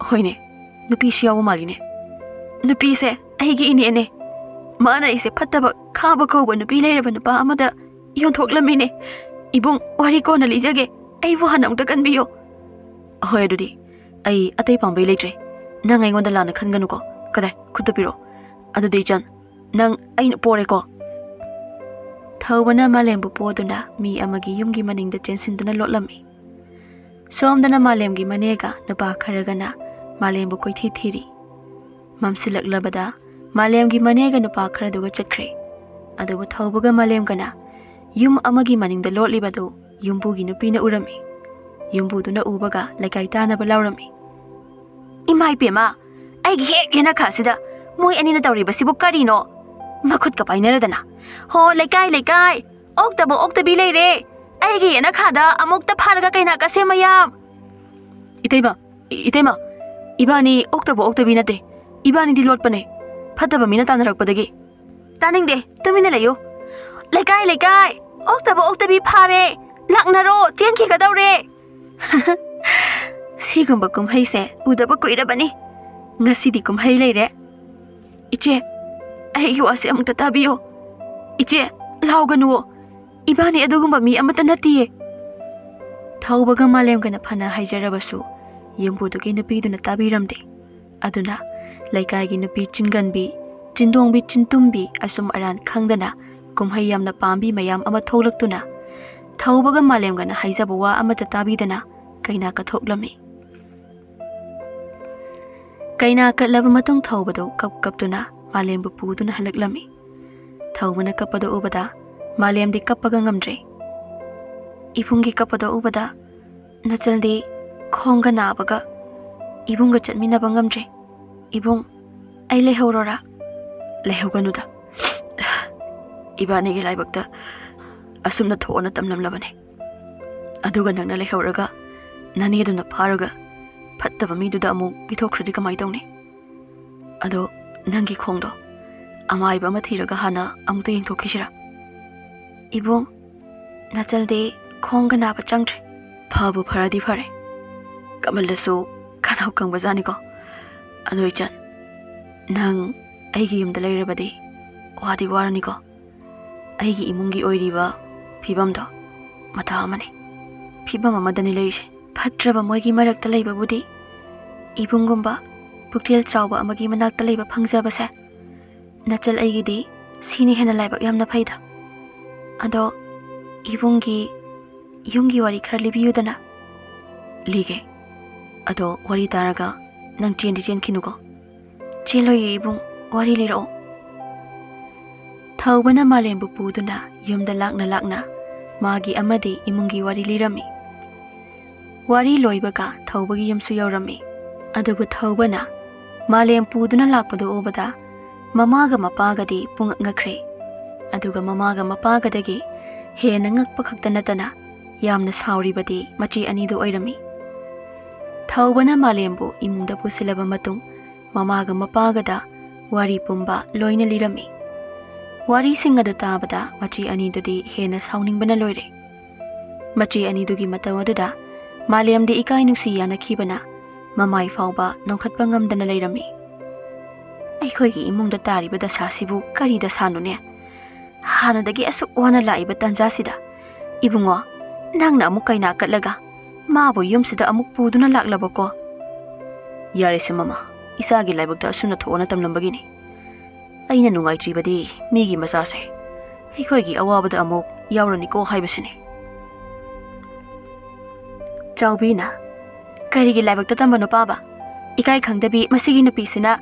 ꯍꯣꯏꯅꯦ, ꯅꯨꯄꯤꯁꯨ ꯌꯥꯎꯕ ꯃꯥꯜꯂꯤꯅꯦ꯫ ꯅꯨꯄꯤꯁꯦ ꯑꯩꯒꯤ ꯏꯅꯦꯅꯦ꯫ ꯃꯥꯅ ꯑꯩꯁꯦ ꯐꯠꯇꯕ ꯈꯥꯕ ꯀꯧꯕ ꯅꯨꯄꯤ ꯂꯩꯔꯕ ꯅꯨꯄꯥ ꯑꯃꯗ ꯌꯣꯟꯊꯣꯛꯂꯝꯃꯤꯅꯦ꯫ ꯏꯕꯨꯡ, ꯋꯥꯔꯤ ꯀꯣꯟꯅ ꯂꯤꯖꯒꯦ꯫ ꯑꯩꯕꯨ ꯍꯥꯟꯅ ꯑꯃꯨꯛꯇ ꯀꯟꯕꯤꯌꯣ꯫ ꯍꯣꯏ, ꯑꯗꯨꯗꯤ ꯑꯩ ꯑꯇꯩ ꯄꯥꯝꯕꯩ ꯂꯩꯇ꯭ꯔꯦ꯫ ꯅꯪ ꯑꯩꯉꯣꯟꯗ ꯂꯥꯟꯅ ꯈꯟꯒꯅꯨꯀꯣ꯫ ꯀꯗꯥꯏ? ꯈꯨꯠꯇ ꯄꯤꯔꯛꯑꯣ꯫ ꯑꯗꯨꯗꯤ ꯏꯆꯟ, ꯅꯪ ꯑꯩꯅ ꯄꯣꯔꯦꯀꯣ꯫ ꯊꯧꯕꯅ ꯃꯥꯂꯦꯝꯕꯨ ꯄꯣꯗꯨꯅ ꯃꯤ ꯑꯃꯒꯤ ꯌꯨꯝꯒꯤ ꯃꯅꯤꯡꯗ ꯆꯦꯟꯁꯤꯟꯗꯨꯅ ꯂꯣꯠꯂꯝꯃꯤ꯫ ꯁꯣꯝꯗꯅ ꯃꯥꯂꯦꯝꯒꯤ ꯃꯅꯦꯒ ꯅꯨꯄꯥ ꯈꯔꯒꯅ ꯃꯥꯂꯦꯝꯕꯨ ꯀꯣꯏꯊꯤ ꯊꯤꯔꯤ꯫ ꯃꯝꯁꯤꯜꯂꯛꯂꯕꯗ ꯃꯥꯂꯦꯝꯒꯤ ꯃꯅꯦꯒ ꯅꯨꯄꯥ ꯈꯔꯗꯨꯒ ꯆꯠꯈ꯭ꯔꯦ꯫ ꯑꯗꯨꯕꯨ ꯊꯧꯕꯒ ꯃꯥꯂꯦꯝꯒꯅ ꯌꯨꯝ ꯑꯃꯒꯤ ꯃꯅꯤꯡꯗ ꯂꯣꯠꯂꯤꯕꯗꯨ ꯌꯨꯝꯕꯨꯒꯤ ꯅꯨꯄꯤꯅ ꯎꯔꯝꯃꯤ꯫ ꯌꯨꯝꯕꯨꯗꯨꯅ ꯎꯕꯒ ꯂꯩꯀꯥꯏ ꯇꯥꯅꯕ ꯂꯥꯎꯔꯝꯃꯤ꯫ "ꯏꯃꯥ ꯏꯄꯦꯝꯃ, ꯑꯩꯒꯤ ꯍꯦꯛ ꯌꯦꯅꯈꯥꯁꯤꯗ ꯃꯣꯏ ꯑꯅꯤꯅ ꯇꯧꯔꯤꯕꯁꯤꯕꯨ ꯀꯔꯤꯅꯣ? ꯃꯈꯨꯠꯀ ꯄꯥꯏꯅꯔꯗꯅ꯫ ꯍꯣ, ꯂꯩꯀꯥꯏ, ꯂꯩꯀꯥꯏ, ꯑꯣꯛꯇꯕ ꯑꯣꯛꯇꯕꯤ ꯂꯩꯔꯦ꯫ ꯑꯩꯒꯤ ꯌꯦꯅꯈꯥꯗ ꯑꯃꯨꯛꯇ ꯐꯥꯔꯒ ꯀꯩꯅꯥ ꯀꯁꯦ ꯃꯌꯥꯝ!" "ꯏꯇꯩꯃ, ꯏ-, ꯏꯇꯩꯃ, ꯏꯕꯥꯅꯤ ꯑꯣꯛꯇꯕ ꯑꯣꯛꯇꯕꯤ ꯅꯠꯇꯦ꯫ ꯏꯕꯥꯅꯤꯗꯤ ꯂꯣꯠꯄꯅꯦ꯫ ꯐꯠꯇꯕ ꯃꯤꯅ ꯇꯥꯟꯅꯔꯛꯄꯗꯒꯤ꯫" "ꯇꯥꯅꯤꯡꯗꯦ, ꯇꯨꯃꯤꯟꯅ ꯂꯩꯌꯨ꯫ ꯂꯩꯀꯥꯏ, ꯂꯩꯀꯥꯏ, ꯑꯣꯛꯇꯕ ꯑꯣꯛꯇꯕꯤ ꯐꯥꯔꯦ꯫ ꯂꯥꯛꯅꯔꯣ, ꯆꯦꯟꯈꯤꯒꯗꯧꯔꯦ꯫" ꯁꯤꯒꯨꯝꯕ ꯀꯨꯝꯍꯩꯁꯦ ꯎꯗꯕ ꯀꯨꯏꯔꯕꯅꯤ꯫ ꯉꯁꯤꯗꯤ ꯀꯨꯝꯍꯩ ꯂꯩꯔꯦ꯫ ꯏꯆꯦ, ꯑꯩꯒꯤ ꯋꯥꯁꯦ ꯑꯃꯨꯛꯇ ꯇꯥꯕꯤꯌꯣ꯫ ꯏꯆꯦ, ꯂꯥꯎꯒꯅꯨꯋꯣ꯫ ꯏꯕꯥꯅꯤ ꯑꯗꯨꯒꯨꯝꯕ ꯃꯤ ꯑꯃꯠꯇ ꯅꯠꯇꯤꯌꯦ꯫ ꯊꯧꯕꯒ ꯃꯥꯂꯦꯝꯒꯅ ꯐꯅ ꯍꯥꯏꯖꯔꯕꯁꯨ ꯌꯨꯝꯕꯨꯗꯨꯒꯤ ꯅꯨꯄꯤꯗꯨꯅ ꯇꯥꯕꯤꯔꯝꯗꯦ꯫ ꯑꯗꯨꯅ ꯂꯩꯀꯥꯏꯒꯤ ꯅꯨꯄꯤ ꯆꯤꯟꯒꯟꯕꯤ, ꯆꯤꯟꯗꯣꯡꯕꯤ, ꯆꯤꯟꯇꯨꯝꯕꯤ ꯑꯁꯨꯝ ꯑꯔꯥꯟ ꯈꯪꯗꯅ ꯀꯨꯝꯍꯩ ꯌꯥꯝꯅ ꯄꯥꯝꯕꯤ ꯃꯌꯥꯝ ꯑꯃ ꯊꯣꯛꯂꯛꯇꯨꯅ ꯊꯧꯕꯒ ꯃꯥꯂꯦꯝꯒꯅ ꯍꯥꯏꯖꯕ ꯋꯥ ꯑꯃꯠꯇ ꯇꯥꯕꯤꯗꯅ ꯀꯩꯅꯥ ꯀꯠꯊꯣꯛꯂꯝꯃꯤ꯫ ꯀꯩꯅꯥ ꯀꯠꯂꯕ ꯃꯇꯨꯡ ꯊꯧꯕꯗꯨ ꯀꯞ ꯀꯞꯇꯨꯅ ꯃꯥꯂꯦꯝꯕꯨ ꯄꯨꯗꯨꯅ ꯍꯜꯂꯛꯂꯝꯃꯤ꯫ ꯊꯧꯕꯅ ꯀꯞꯄꯗꯨ ꯎꯕꯗ ꯃꯥꯂꯦꯝꯗꯤ ꯀꯞꯄꯒ ꯉꯝꯗ꯭ꯔꯦ꯫ ꯏꯕꯨꯡꯒꯤ ꯀꯞꯄꯗꯨ ꯎꯕꯗ ꯅꯆꯜꯗꯤ ꯈꯣꯡꯒ ꯅꯥꯕꯒ ꯏꯕꯨꯡꯒ ꯆꯠꯃꯤꯟꯅꯕ ꯉꯝꯗ꯭ꯔꯦ꯫ ꯏꯕꯨꯡ, ꯑꯩ ꯂꯩꯍꯧꯔꯣꯔꯥ? ꯂꯩꯍꯧꯒꯅꯨꯗ꯫ ꯏꯕꯥꯅꯤꯒꯤ ꯂꯥꯏꯕꯛꯇ ꯑꯁꯨꯝꯅ ꯊꯣꯛꯑꯣꯅ ꯇꯝꯂꯝꯂꯕꯅꯤ꯫ ꯑꯗꯨꯒ ꯅꯪꯅ ꯂꯩꯍꯧꯔꯒ ꯅꯅꯦꯗꯨꯅ ꯐꯥꯔꯒ ꯐꯠꯇꯕ ꯃꯤꯗꯨꯗ ꯑꯃꯨꯛ ꯄꯤꯊꯣꯛꯈ꯭ꯔꯗꯤ ꯀꯃꯥꯏ ꯇꯧꯅꯤ? ꯑꯗꯣ ꯅꯪꯒꯤ ꯈꯣꯡꯗꯣ ꯑꯃꯥꯏꯕ ꯑꯃ ꯊꯤꯔꯒ ꯍꯥꯟꯅ ꯑꯃꯨꯛꯇ ꯌꯦꯡꯊꯣꯛꯈꯤꯁꯤꯔꯥ? ꯏꯕꯨꯡ, ꯅꯆꯜꯗꯤ ꯈꯣꯡꯒ ꯅꯥꯕ ꯆꯪꯗ꯭ꯔꯦ꯫ ꯐꯕꯨ ꯐꯔꯗꯤ ꯐꯔꯦ꯫ ꯀꯃꯜꯗꯁꯨ ꯈꯅꯥꯎ ꯀꯪꯕꯖꯥꯠꯅꯤꯀꯣ꯫ ꯑꯗꯣ ꯏꯆꯟ, ꯅꯪ ꯑꯩꯒꯤ ꯌꯨꯝꯗ ꯂꯩꯔꯕꯗꯤ ꯋꯥꯗꯤ ꯋꯥꯔꯅꯤꯀꯣ꯫ ꯑꯩꯒꯤ ꯏꯃꯨꯡꯒꯤ ꯑꯣꯏꯔꯤꯕ ꯐꯤꯕꯝꯗꯣ ꯃꯊꯥ ꯑꯃꯅꯤ꯫ ꯐꯤꯕꯝ ꯑꯃꯗꯅꯤ ꯂꯩꯔꯤꯁꯦ꯫ ꯐꯠꯇ꯭ꯔꯕ ꯃꯣꯏꯒꯤ ꯃꯔꯛꯇ ꯂꯩꯕꯕꯨꯗꯤ ꯏꯕꯨꯡꯒꯨꯝꯕ ꯄꯨꯛꯆꯦꯜ ꯆꯥꯎꯕ ꯑꯃꯒꯤ ꯃꯅꯥꯛꯇ ꯂꯩꯕ ꯐꯪꯖꯕꯁꯦ ꯅꯆꯜ ꯑꯩꯒꯤꯗꯤ ꯁꯤꯅ ꯍꯦꯟꯅ ꯂꯥꯏꯕꯛ ꯌꯥꯝꯅ ꯐꯩꯗ꯫ ꯑꯗꯣ ꯏꯕꯨꯡꯒꯤ ꯌꯨꯝꯒꯤ ꯋꯥꯔꯤ ꯈꯔ ꯂꯤꯕꯤꯌꯨꯗꯅ꯫ ꯂꯤꯒꯦ꯫ ꯑꯗꯣ ꯋꯥꯔꯤ ꯇꯥꯔꯒ ꯅꯪ ꯆꯦꯟꯗꯤ ꯆꯦꯟꯈꯤꯅꯨꯀꯣ꯫ ꯆꯦꯜꯂꯣꯏꯌꯦ ꯏꯕꯨꯡ, ꯋꯥꯔꯤ ꯂꯤꯔꯛꯑꯣ꯫ ꯊꯧꯕꯅ ꯃꯥꯂꯦꯝꯕꯨ ꯄꯨꯗꯨꯅ ꯌꯨꯝꯗ ꯂꯥꯛꯅ ꯂꯥꯛꯅ ꯃꯥꯒꯤ ꯑꯃꯗꯤ ꯏꯃꯨꯡꯒꯤ ꯋꯥꯔꯤ ꯂꯤꯔꯝꯃꯤ꯫ ꯋꯥꯔꯤ ꯂꯣꯏꯕꯒ ꯊꯧꯕꯒꯤ ꯌꯨꯝꯁꯨ ꯌꯧꯔꯝꯃꯤ꯫ ꯑꯗꯨꯕꯨ ꯊꯧꯕꯅ ꯃꯥꯂꯦꯝ ꯄꯨꯗꯨꯅ ꯂꯥꯛꯄꯗꯨ ꯎꯕꯗ ꯃꯃꯥꯒ ꯃꯄꯥꯒꯗꯤ ꯄꯨꯡꯉꯛ ꯉꯛꯈ꯭ꯔꯦ꯫ ꯑꯗꯨꯒ ꯃꯃꯥꯒ ꯃꯄꯥꯒꯗꯒꯤ ꯍꯦꯟꯅ ꯉꯛꯄ ꯈꯛꯇ ꯅꯠꯇꯅ ꯌꯥꯝꯅ ꯁꯥꯎꯔꯤꯕꯗꯤ ꯃꯆꯦ ꯑꯅꯤꯗꯨ ꯑꯣꯏꯔꯝꯃꯤ꯫ ꯊꯧꯕꯅ ꯃꯥꯂꯦꯝꯕꯨ ꯏꯃꯨꯡꯗ ꯄꯨꯁꯤꯜꯂꯕ ꯃꯇꯨꯡ ꯃꯃꯥꯒ ꯃꯄꯥꯒꯗ ꯋꯥꯔꯤ ꯄꯨꯝꯕ ꯂꯣꯏꯅ ꯂꯤꯔꯝꯃꯤ꯫ ꯋꯥꯔꯤꯁꯤꯡ ꯑꯗꯨ ꯇꯥꯕꯗ ꯃꯆꯦ ꯑꯅꯤꯗꯨꯗꯤ ꯍꯦꯟꯅ ꯁꯥꯎꯅꯤꯡꯕꯅ ꯂꯣꯏꯔꯦ꯫ ꯃꯆꯦ ꯑꯅꯤꯗꯨꯒꯤ ꯃꯇꯧ ꯑꯗꯨꯗ ꯃꯥꯂꯦꯝꯗꯤ ꯏꯀꯥꯏ ꯅꯨꯡꯁꯤ ꯌꯥꯅꯈꯤꯕꯅ ꯃꯃꯥꯏ ꯐꯥꯎꯕ ꯅꯣꯡꯈꯠꯄ ꯉꯝꯗꯅ ꯂꯩꯔꯝꯃꯤ꯫ ꯑꯩꯈꯣꯏꯒꯤ ꯏꯃꯨꯡꯗ ꯇꯥꯔꯤꯕ ꯗꯁꯥꯁꯤꯕꯨ ꯀꯔꯤ ꯗꯁꯥꯅꯣꯅꯦ? ꯍꯥꯟꯅꯗꯒꯤ ꯑꯁꯨꯛ ꯋꯥꯅ ꯂꯥꯛꯏꯕ ꯇꯥꯟꯖꯥꯁꯤꯗ, ꯏꯕꯨꯡꯉꯣ, ꯅꯪꯅ ꯑꯃꯨꯛ ꯀꯩꯅꯥ ꯀꯠꯂꯒ ꯃꯥꯕꯨ ꯌꯨꯝꯁꯤꯗ ꯑꯃꯨꯛ ꯄꯨꯗꯨꯅ ꯂꯥꯛꯂꯕꯀꯣ? ꯌꯥꯔꯦꯁꯦ ꯃꯃꯥ, ꯏꯆꯥꯒꯤ ꯂꯥꯏꯕꯛꯇ ꯑꯁꯨꯝꯅ ꯊꯣꯛꯑꯣꯅ ꯇꯝꯂꯝꯕꯒꯤꯅꯤ꯫ ꯑꯩꯅ ꯅꯨꯡꯉꯥꯏꯇ꯭ꯔꯤꯕꯗꯤ ꯃꯤꯒꯤ ꯃꯆꯥꯁꯦ ꯑꯩꯈꯣꯏꯒꯤ ꯑꯋꯥꯕꯗ ꯑꯃꯨꯛ ꯌꯥꯎꯔꯅꯤꯀꯣ ꯍꯥꯏꯕꯁꯤꯅꯤ꯫ ꯆꯥꯎꯕꯤꯅ, "ꯀꯔꯤꯒꯤ ꯂꯥꯏꯕꯛꯇ ꯇꯝꯕꯅꯣ ꯄꯥꯕ? ꯏꯀꯥꯏ ꯈꯪꯗꯕꯤ ꯃꯁꯤꯒꯤ ꯅꯨꯄꯤꯁꯤꯅ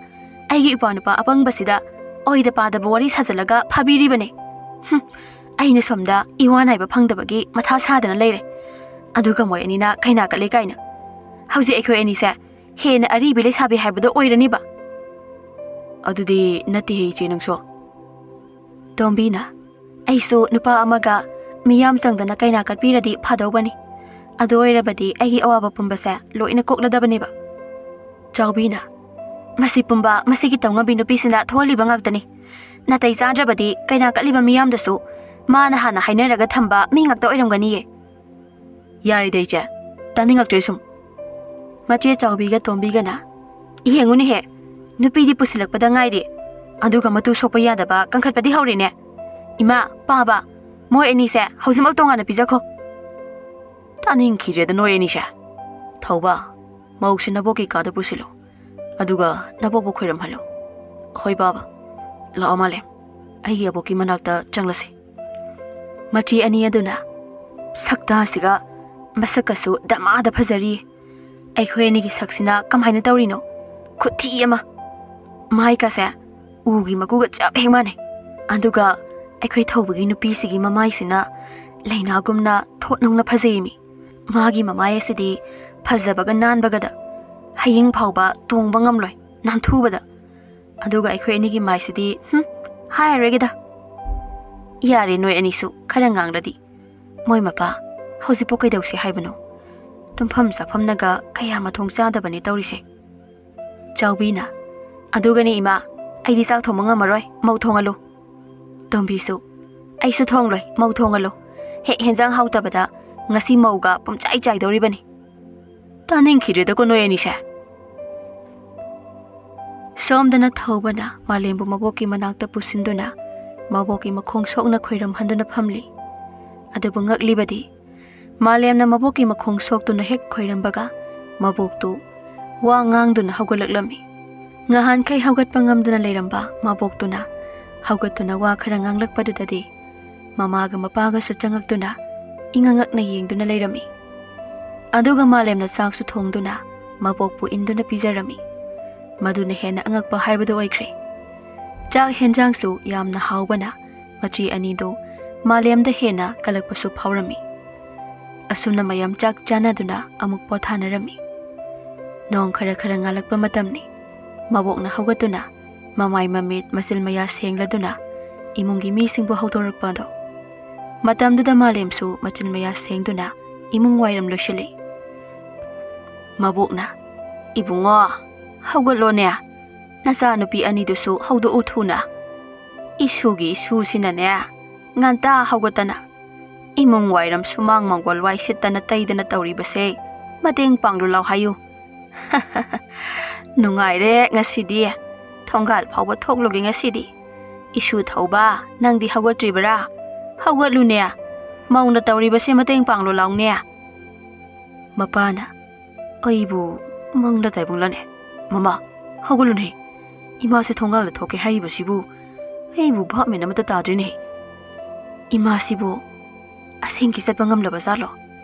ꯑꯩꯒꯤ ꯏꯄ꯭ꯋꯥ ꯅꯨꯄꯥ ꯑꯄꯪꯕꯁꯤꯗ ꯑꯣꯏꯗ ꯄꯥꯗꯕ ꯋꯥꯔꯤ ꯁꯥꯖꯜꯂꯒ ꯐꯥꯕꯤꯔꯤꯕꯅꯦ꯫ ꯍꯨꯝ, ꯑꯩꯅ ꯁꯣꯝꯗ ꯏꯋꯥ ꯅꯥꯏꯕ ꯐꯪꯗꯕꯒꯤ ꯃꯊꯥ ꯁꯥꯗꯅ ꯂꯩꯔꯦ꯫ ꯑꯗꯨꯒ ꯃꯣꯏ ꯑꯅꯤꯅ ꯀꯩꯅꯥ ꯀꯠꯂꯦ ꯀꯥꯏꯅ꯫ ꯍꯧꯖꯤꯛ ꯑꯩꯈꯣꯏ ꯑꯅꯤꯁꯦ ꯍꯦꯟꯅ ꯑꯔꯤꯕꯤ ꯂꯩꯁꯥꯕꯤ ꯍꯥꯏꯕꯗꯣ ꯑꯣꯏꯔꯅꯤꯕ?" "ꯑꯗꯨꯗꯤ ꯅꯠꯇꯦꯍꯦ ꯏꯆꯦ ꯅꯪꯁꯨ꯫" ꯇꯣꯝꯕꯤꯅ, "ꯑꯩꯁꯨ ꯅꯨꯄꯥ ꯑꯃꯒ ꯃꯤꯌꯥꯝ ꯆꯪꯗꯅ ꯀꯩꯅꯥ ꯀꯠꯄꯤꯔꯗꯤ ꯐꯗꯧꯕꯅꯤ꯫ ꯑꯗꯨ ꯑꯣꯏꯔꯕꯗꯤ ꯑꯩꯒꯤ ꯑꯋꯥꯕ ꯄꯨꯝꯕꯁꯦ ꯂꯣꯏꯅ ꯀꯣꯛꯂꯗꯕꯅꯦꯕ꯫" ꯆꯥꯎꯕꯤꯅ, "ꯃꯁꯤ ꯄꯨꯝꯕ ꯃꯁꯤꯒꯤ ꯇꯧꯉꯝꯕꯤ ꯅꯨꯄꯤꯁꯤꯅ ꯊꯣꯛꯍꯜꯂꯤꯕ ꯉꯥꯛꯇꯅꯤ꯫ ꯅꯥꯇꯩ ꯆꯥꯗ꯭ꯔꯕꯗꯤ ꯀꯩꯅꯥ ꯀꯠꯂꯤꯕ ꯃꯤꯌꯥꯝꯗꯁꯨ ꯃꯥꯅ ꯍꯥꯟꯅ ꯍꯥꯏꯅꯔꯒ ꯊꯝꯕ ꯃꯤ ꯉꯥꯛꯇ ꯑꯣꯏꯔꯝꯒꯅꯤꯌꯦ꯫" "ꯌꯥꯔꯦꯗ ꯏꯆꯦ, ꯇꯥꯅꯤꯡꯉꯛꯇ꯭ꯔꯦ ꯁꯨꯝ꯫" ꯃꯆꯦ ꯆꯥꯎꯕꯤꯒ ꯇꯣꯝꯕꯤꯒꯅ, "ꯌꯦꯡꯉꯨꯅꯦꯍꯦ, ꯅꯨꯄꯤꯗꯤ ꯄꯨꯁꯤꯜꯂꯛꯄꯗ ꯉꯥꯏꯔꯤ, ꯑꯗꯨꯒ ꯃꯇꯨ ꯁꯣꯛꯄ ꯌꯥꯗꯕ ꯀꯟꯈꯠꯄꯗꯤ ꯍꯧꯔꯦꯅꯦ꯫ ꯏꯃꯥ, ꯄꯥꯕ, ꯃꯣꯏ ꯑꯅꯤꯁꯦ ꯍꯧꯖꯤꯛꯃꯛ ꯇꯣꯉꯥꯟꯅ ꯄꯤꯖꯈꯣ꯫" "ꯇꯥꯅꯤꯡꯈꯤꯗ꯭ꯔꯦꯗ ꯅꯣꯏ ꯑꯅꯤꯁꯦ꯫ ꯊꯧꯕ, ꯃꯧꯁꯦ ꯅꯕꯣꯛꯀꯤ ꯀꯥꯗ ꯄꯨꯁꯤꯜꯂꯨ, ꯑꯗꯨꯒ ꯅꯕꯣꯛꯄꯨ ꯈꯣꯏꯔꯝꯍꯜꯂꯨ꯫ ꯍꯣꯏ ꯄꯥꯕ, ꯂꯥꯛꯑꯣ ꯃꯥꯂꯦꯝ, ꯑꯩꯒꯤ ꯑꯕꯣꯛꯀꯤ ꯃꯅꯥꯛꯇ ꯆꯪꯂꯁꯤ꯫" ꯃꯆꯦ ꯑꯅꯤ ꯑꯗꯨꯅ, "ꯁꯛꯇꯥꯁꯤꯒ ꯃꯁꯛꯀꯁꯨ ꯗꯃꯥꯗ ꯐꯖꯔꯤ꯫ ꯑꯩꯈꯣꯏ ꯑꯅꯤꯒꯤ ꯁꯛꯁꯤꯅ ꯀꯃꯥꯏꯅ ꯇꯧꯔꯤꯅꯣ? ꯈꯨꯊꯤ ꯑꯃ! ꯃꯥꯏꯀꯥꯁꯦ ꯎꯒꯤ ꯃꯀꯨꯒ ꯆꯞ ꯍꯦꯛ ꯃꯥꯟꯅꯩ꯫ ꯑꯗꯨꯒ ꯑꯩꯈꯣꯏ ꯊꯧꯕꯒꯤ ꯅꯨꯄꯤꯁꯤꯒꯤ ꯃꯃꯥꯏꯁꯤꯅ ꯂꯩꯅꯥꯒꯨꯝꯅ ꯊꯣꯠ ꯅꯧꯅ ꯐꯖꯩꯃꯤ꯫ ꯃꯥꯒꯤ ꯃꯃꯥꯏ ꯑꯁꯤꯗꯤ ꯐꯖꯕꯒ ꯅꯥꯟꯕꯒꯗ ꯍꯌꯤꯡ ꯐꯥꯎꯕ ꯇꯣꯡꯕ ꯉꯝꯂꯣꯏ, ꯅꯥꯟꯊꯨꯕꯗ꯫ ꯑꯗꯨꯒ ꯑꯩꯈꯣꯏ ꯑꯅꯤꯒꯤ ꯃꯥꯏꯁꯤꯗꯤ, ꯍꯨꯝ, ꯍꯥꯏꯔꯔꯣꯏꯒꯦꯗ꯫" "ꯌꯥꯔꯦ, ꯅꯣꯏ ꯑꯅꯤꯁꯨ ꯈꯔ ꯉꯥꯡꯂꯗꯤ꯫ ꯃꯣꯏ ꯃꯄꯥ ꯍꯧꯖꯤꯛꯄꯨ ꯀꯩꯗꯧꯁꯤ ꯍꯥꯏꯕꯅꯣ? ꯇꯨꯝꯐꯝ ꯆꯥꯐꯝꯅꯒ ꯀꯌꯥ ꯃꯊꯣꯡ ꯆꯥꯗꯕꯅꯦ ꯇꯧꯔꯤꯁꯦ꯫" ꯆꯥꯎꯕꯤꯅ, "ꯑꯗꯨꯒꯅꯦ ꯏꯃꯥ, ꯑꯩꯗꯤ ꯆꯥꯛ ꯊꯣꯡꯕ ꯉꯝꯃꯔꯣꯏ, ꯃꯧ ꯊꯣꯡꯍꯜꯂꯨ꯫" ꯇꯣꯝꯕꯤꯁꯨ, "ꯑꯩꯁꯨ ꯊꯣꯡꯂꯣꯏ, ꯃꯧ ꯊꯣꯡꯍꯜꯂꯨ꯫ ꯍꯦꯛ ꯍꯦꯟꯖꯥꯡ ꯍꯥꯎꯇꯕꯗ ꯉꯁꯤ ꯃꯧꯒ ꯄꯨꯝꯆꯥꯏ ꯆꯥꯏꯗꯧꯔꯤꯕꯅꯤ꯫ ꯇꯥꯅꯤꯡꯈꯤꯗ꯭ꯔꯦꯗꯀꯣ ꯅꯣꯏ ꯑꯅꯤꯁꯦ꯫ ꯁꯣꯝꯗꯅ ꯊꯧꯕꯅ ꯃꯥꯂꯦꯝꯕꯨ ꯃꯕꯣꯛꯀꯤ ꯃꯅꯥꯛꯇ ꯄꯨꯁꯤꯟꯗꯨꯅ ꯃꯕꯣꯛꯀꯤ ꯃꯈꯣꯡ ꯁꯣꯛꯅ ꯈꯣꯏꯔꯝꯍꯟꯗꯨꯅ ꯐꯝꯂꯤ꯫ ꯑꯗꯨꯕꯨ ꯉꯛꯂꯤꯕꯗꯤ ꯃꯥꯂꯦꯝꯅ ꯃꯕꯣꯛꯀꯤ ꯃꯈꯣꯡ ꯁꯣꯛꯇꯨꯅ ꯍꯦꯛ ꯈꯣꯏꯔꯝꯕꯒ ꯃꯕꯣꯛꯇꯨ ꯋꯥ ꯉꯥꯡꯗꯨꯅ ꯍꯧꯒꯠꯂꯛꯂꯝꯃꯤ꯫ ꯉꯍꯥꯟꯈꯩ ꯍꯧꯒꯠꯄ ꯉꯝꯗꯅ ꯂꯩꯔꯝꯕ ꯃꯕꯣꯛꯇꯨꯅ ꯍꯧꯒꯠꯇꯨꯅ ꯋꯥ ꯈꯔ ꯉꯥꯡꯂꯛꯄꯗꯨꯗꯗꯤ ꯃꯃꯥꯒ ꯃꯄꯥꯒꯁꯨ ꯆꯪꯉꯛꯇꯨꯅ ꯏꯉꯛ ꯉꯛꯅ ꯌꯦꯡꯗꯨꯅ ꯂꯩꯔꯝꯃꯤ꯫ ꯑꯗꯨꯒ ꯃꯥꯂꯦꯝꯅ ꯆꯥꯛꯁꯨ ꯊꯣꯡꯗꯨꯅ ꯃꯕꯣꯛꯄꯨ ꯏꯟꯗꯨꯅ ꯄꯤꯖꯔꯝꯃꯤ꯫ ꯃꯗꯨꯅ ꯍꯦꯟꯅ ꯑꯉꯛꯄ ꯍꯥꯏꯕꯗꯨ ꯑꯣꯏꯈ꯭ꯔꯦ꯫ ꯆꯥꯛ ꯍꯦꯟꯖꯥꯡꯁꯨ ꯌꯥꯝꯅ ꯍꯥꯎꯕꯅ ꯃꯆꯦ ꯑꯅꯤꯗꯨ ꯃꯥꯂꯦꯝꯗ ꯍꯦꯟꯅ ꯀꯜꯂꯛꯄꯁꯨ ꯐꯥꯎꯔꯝꯃꯤ꯫ ꯑꯁꯨꯝꯅ ꯃꯌꯥꯝ ꯆꯥꯛ ꯆꯥꯅꯗꯨꯅ ꯑꯃꯨꯛ ꯄꯣꯊꯥꯅꯔꯝꯃꯤ꯫ ꯅꯣꯡ ꯈꯔ ꯈꯔ ꯉꯥꯜꯂꯛꯄ ꯃꯇꯝꯅꯤ꯫ ꯃꯕꯣꯛꯅ ꯍꯧꯒꯠꯇꯨꯅ ꯃꯃꯥꯏ ꯃꯃꯤꯠ ꯃꯆꯤꯜ ꯃꯌꯥ ꯁꯦꯡꯂꯗꯨꯅ ꯏꯃꯨꯡꯒꯤ ꯃꯤꯁꯤꯡꯕꯨ ꯍꯧꯗꯣꯔꯛꯄ ꯑꯗꯣ꯫ ꯃꯇꯝꯗꯨꯗ ꯃꯥꯂꯦꯝꯁꯨ ꯃꯆꯤꯟ ꯃꯌꯥ ꯁꯦꯡꯗꯨꯅ ꯏꯃꯨꯡ ꯋꯥꯏꯔꯝ ꯂꯣꯏꯁꯤꯜꯂꯤ꯫ ꯃꯕꯣꯛꯅ, "ꯏꯕꯨꯡꯉꯣ, ꯍꯧꯒꯠꯂꯣꯅꯦ꯫ ꯅꯆꯥꯅꯨꯄꯤ ꯑꯅꯤꯗꯨꯁꯨ ꯍꯧꯗꯣꯛꯎ ꯊꯨꯅ꯫ ꯏꯁꯨꯒꯤ ꯏꯁꯨꯁꯤꯅꯅꯦ, ꯉꯟꯇꯥ ꯍꯧꯒꯠꯇꯅ ꯏꯃꯨꯡ ꯋꯥꯏꯔꯝ ꯁꯨꯃꯥꯡ ꯃꯥꯡꯒꯣꯜ ꯋꯥꯏ ꯁꯤꯠꯇꯅ ꯇꯩꯗꯅ ꯇꯧꯔꯤꯕꯁꯦ ꯃꯇꯦꯡ ꯄꯥꯡꯂꯨ ꯂꯥꯎ ꯍꯥꯏꯌꯨ꯫" "ꯅꯨꯡꯉꯥꯏꯔꯦ ꯉꯁꯤꯗꯤ꯫ ꯊꯣꯡꯒꯥꯜ ꯐꯥꯎꯕ ꯊꯣꯛꯂꯨꯒꯦ ꯉꯁꯤꯗꯤ꯫ ꯏꯁꯨ ꯊꯧꯕ, ꯅꯪꯗꯤ ꯍꯧꯒꯠꯇ꯭ꯔꯤꯕꯔꯥ? ꯍꯧꯒꯠꯂꯨꯅꯦ꯫ ꯃꯧꯅ ꯇꯧꯔꯤꯕꯁꯦ ꯃꯇꯦꯡ ꯄꯥꯡꯂꯨ ꯂꯥꯎꯅꯦ꯫" ꯃꯄꯥꯅ, "ꯑꯩꯕꯨ ꯃꯪꯂ ꯇꯥꯏꯕꯪꯂꯅꯦ? ꯃꯃꯥ, ꯍꯧꯒꯠꯂꯨꯅꯦ꯫ ꯏꯃꯥꯁꯦ ꯊꯣꯡꯒꯥꯜꯗ ꯊꯣꯛꯀꯦ ꯍꯥꯏꯔꯤꯕꯁꯤꯕꯨ ꯑꯩꯕꯨ ꯚꯥꯞ ꯃꯦꯟ ꯑꯃꯠꯇ ꯇꯥꯗ꯭ꯔꯦꯅꯦ꯫ ꯏꯃꯥꯁꯤꯕꯨ ꯑꯁꯦꯡꯀꯤ ꯆꯠꯄ ꯉꯝꯂꯕ ꯖꯥꯠꯂꯣ?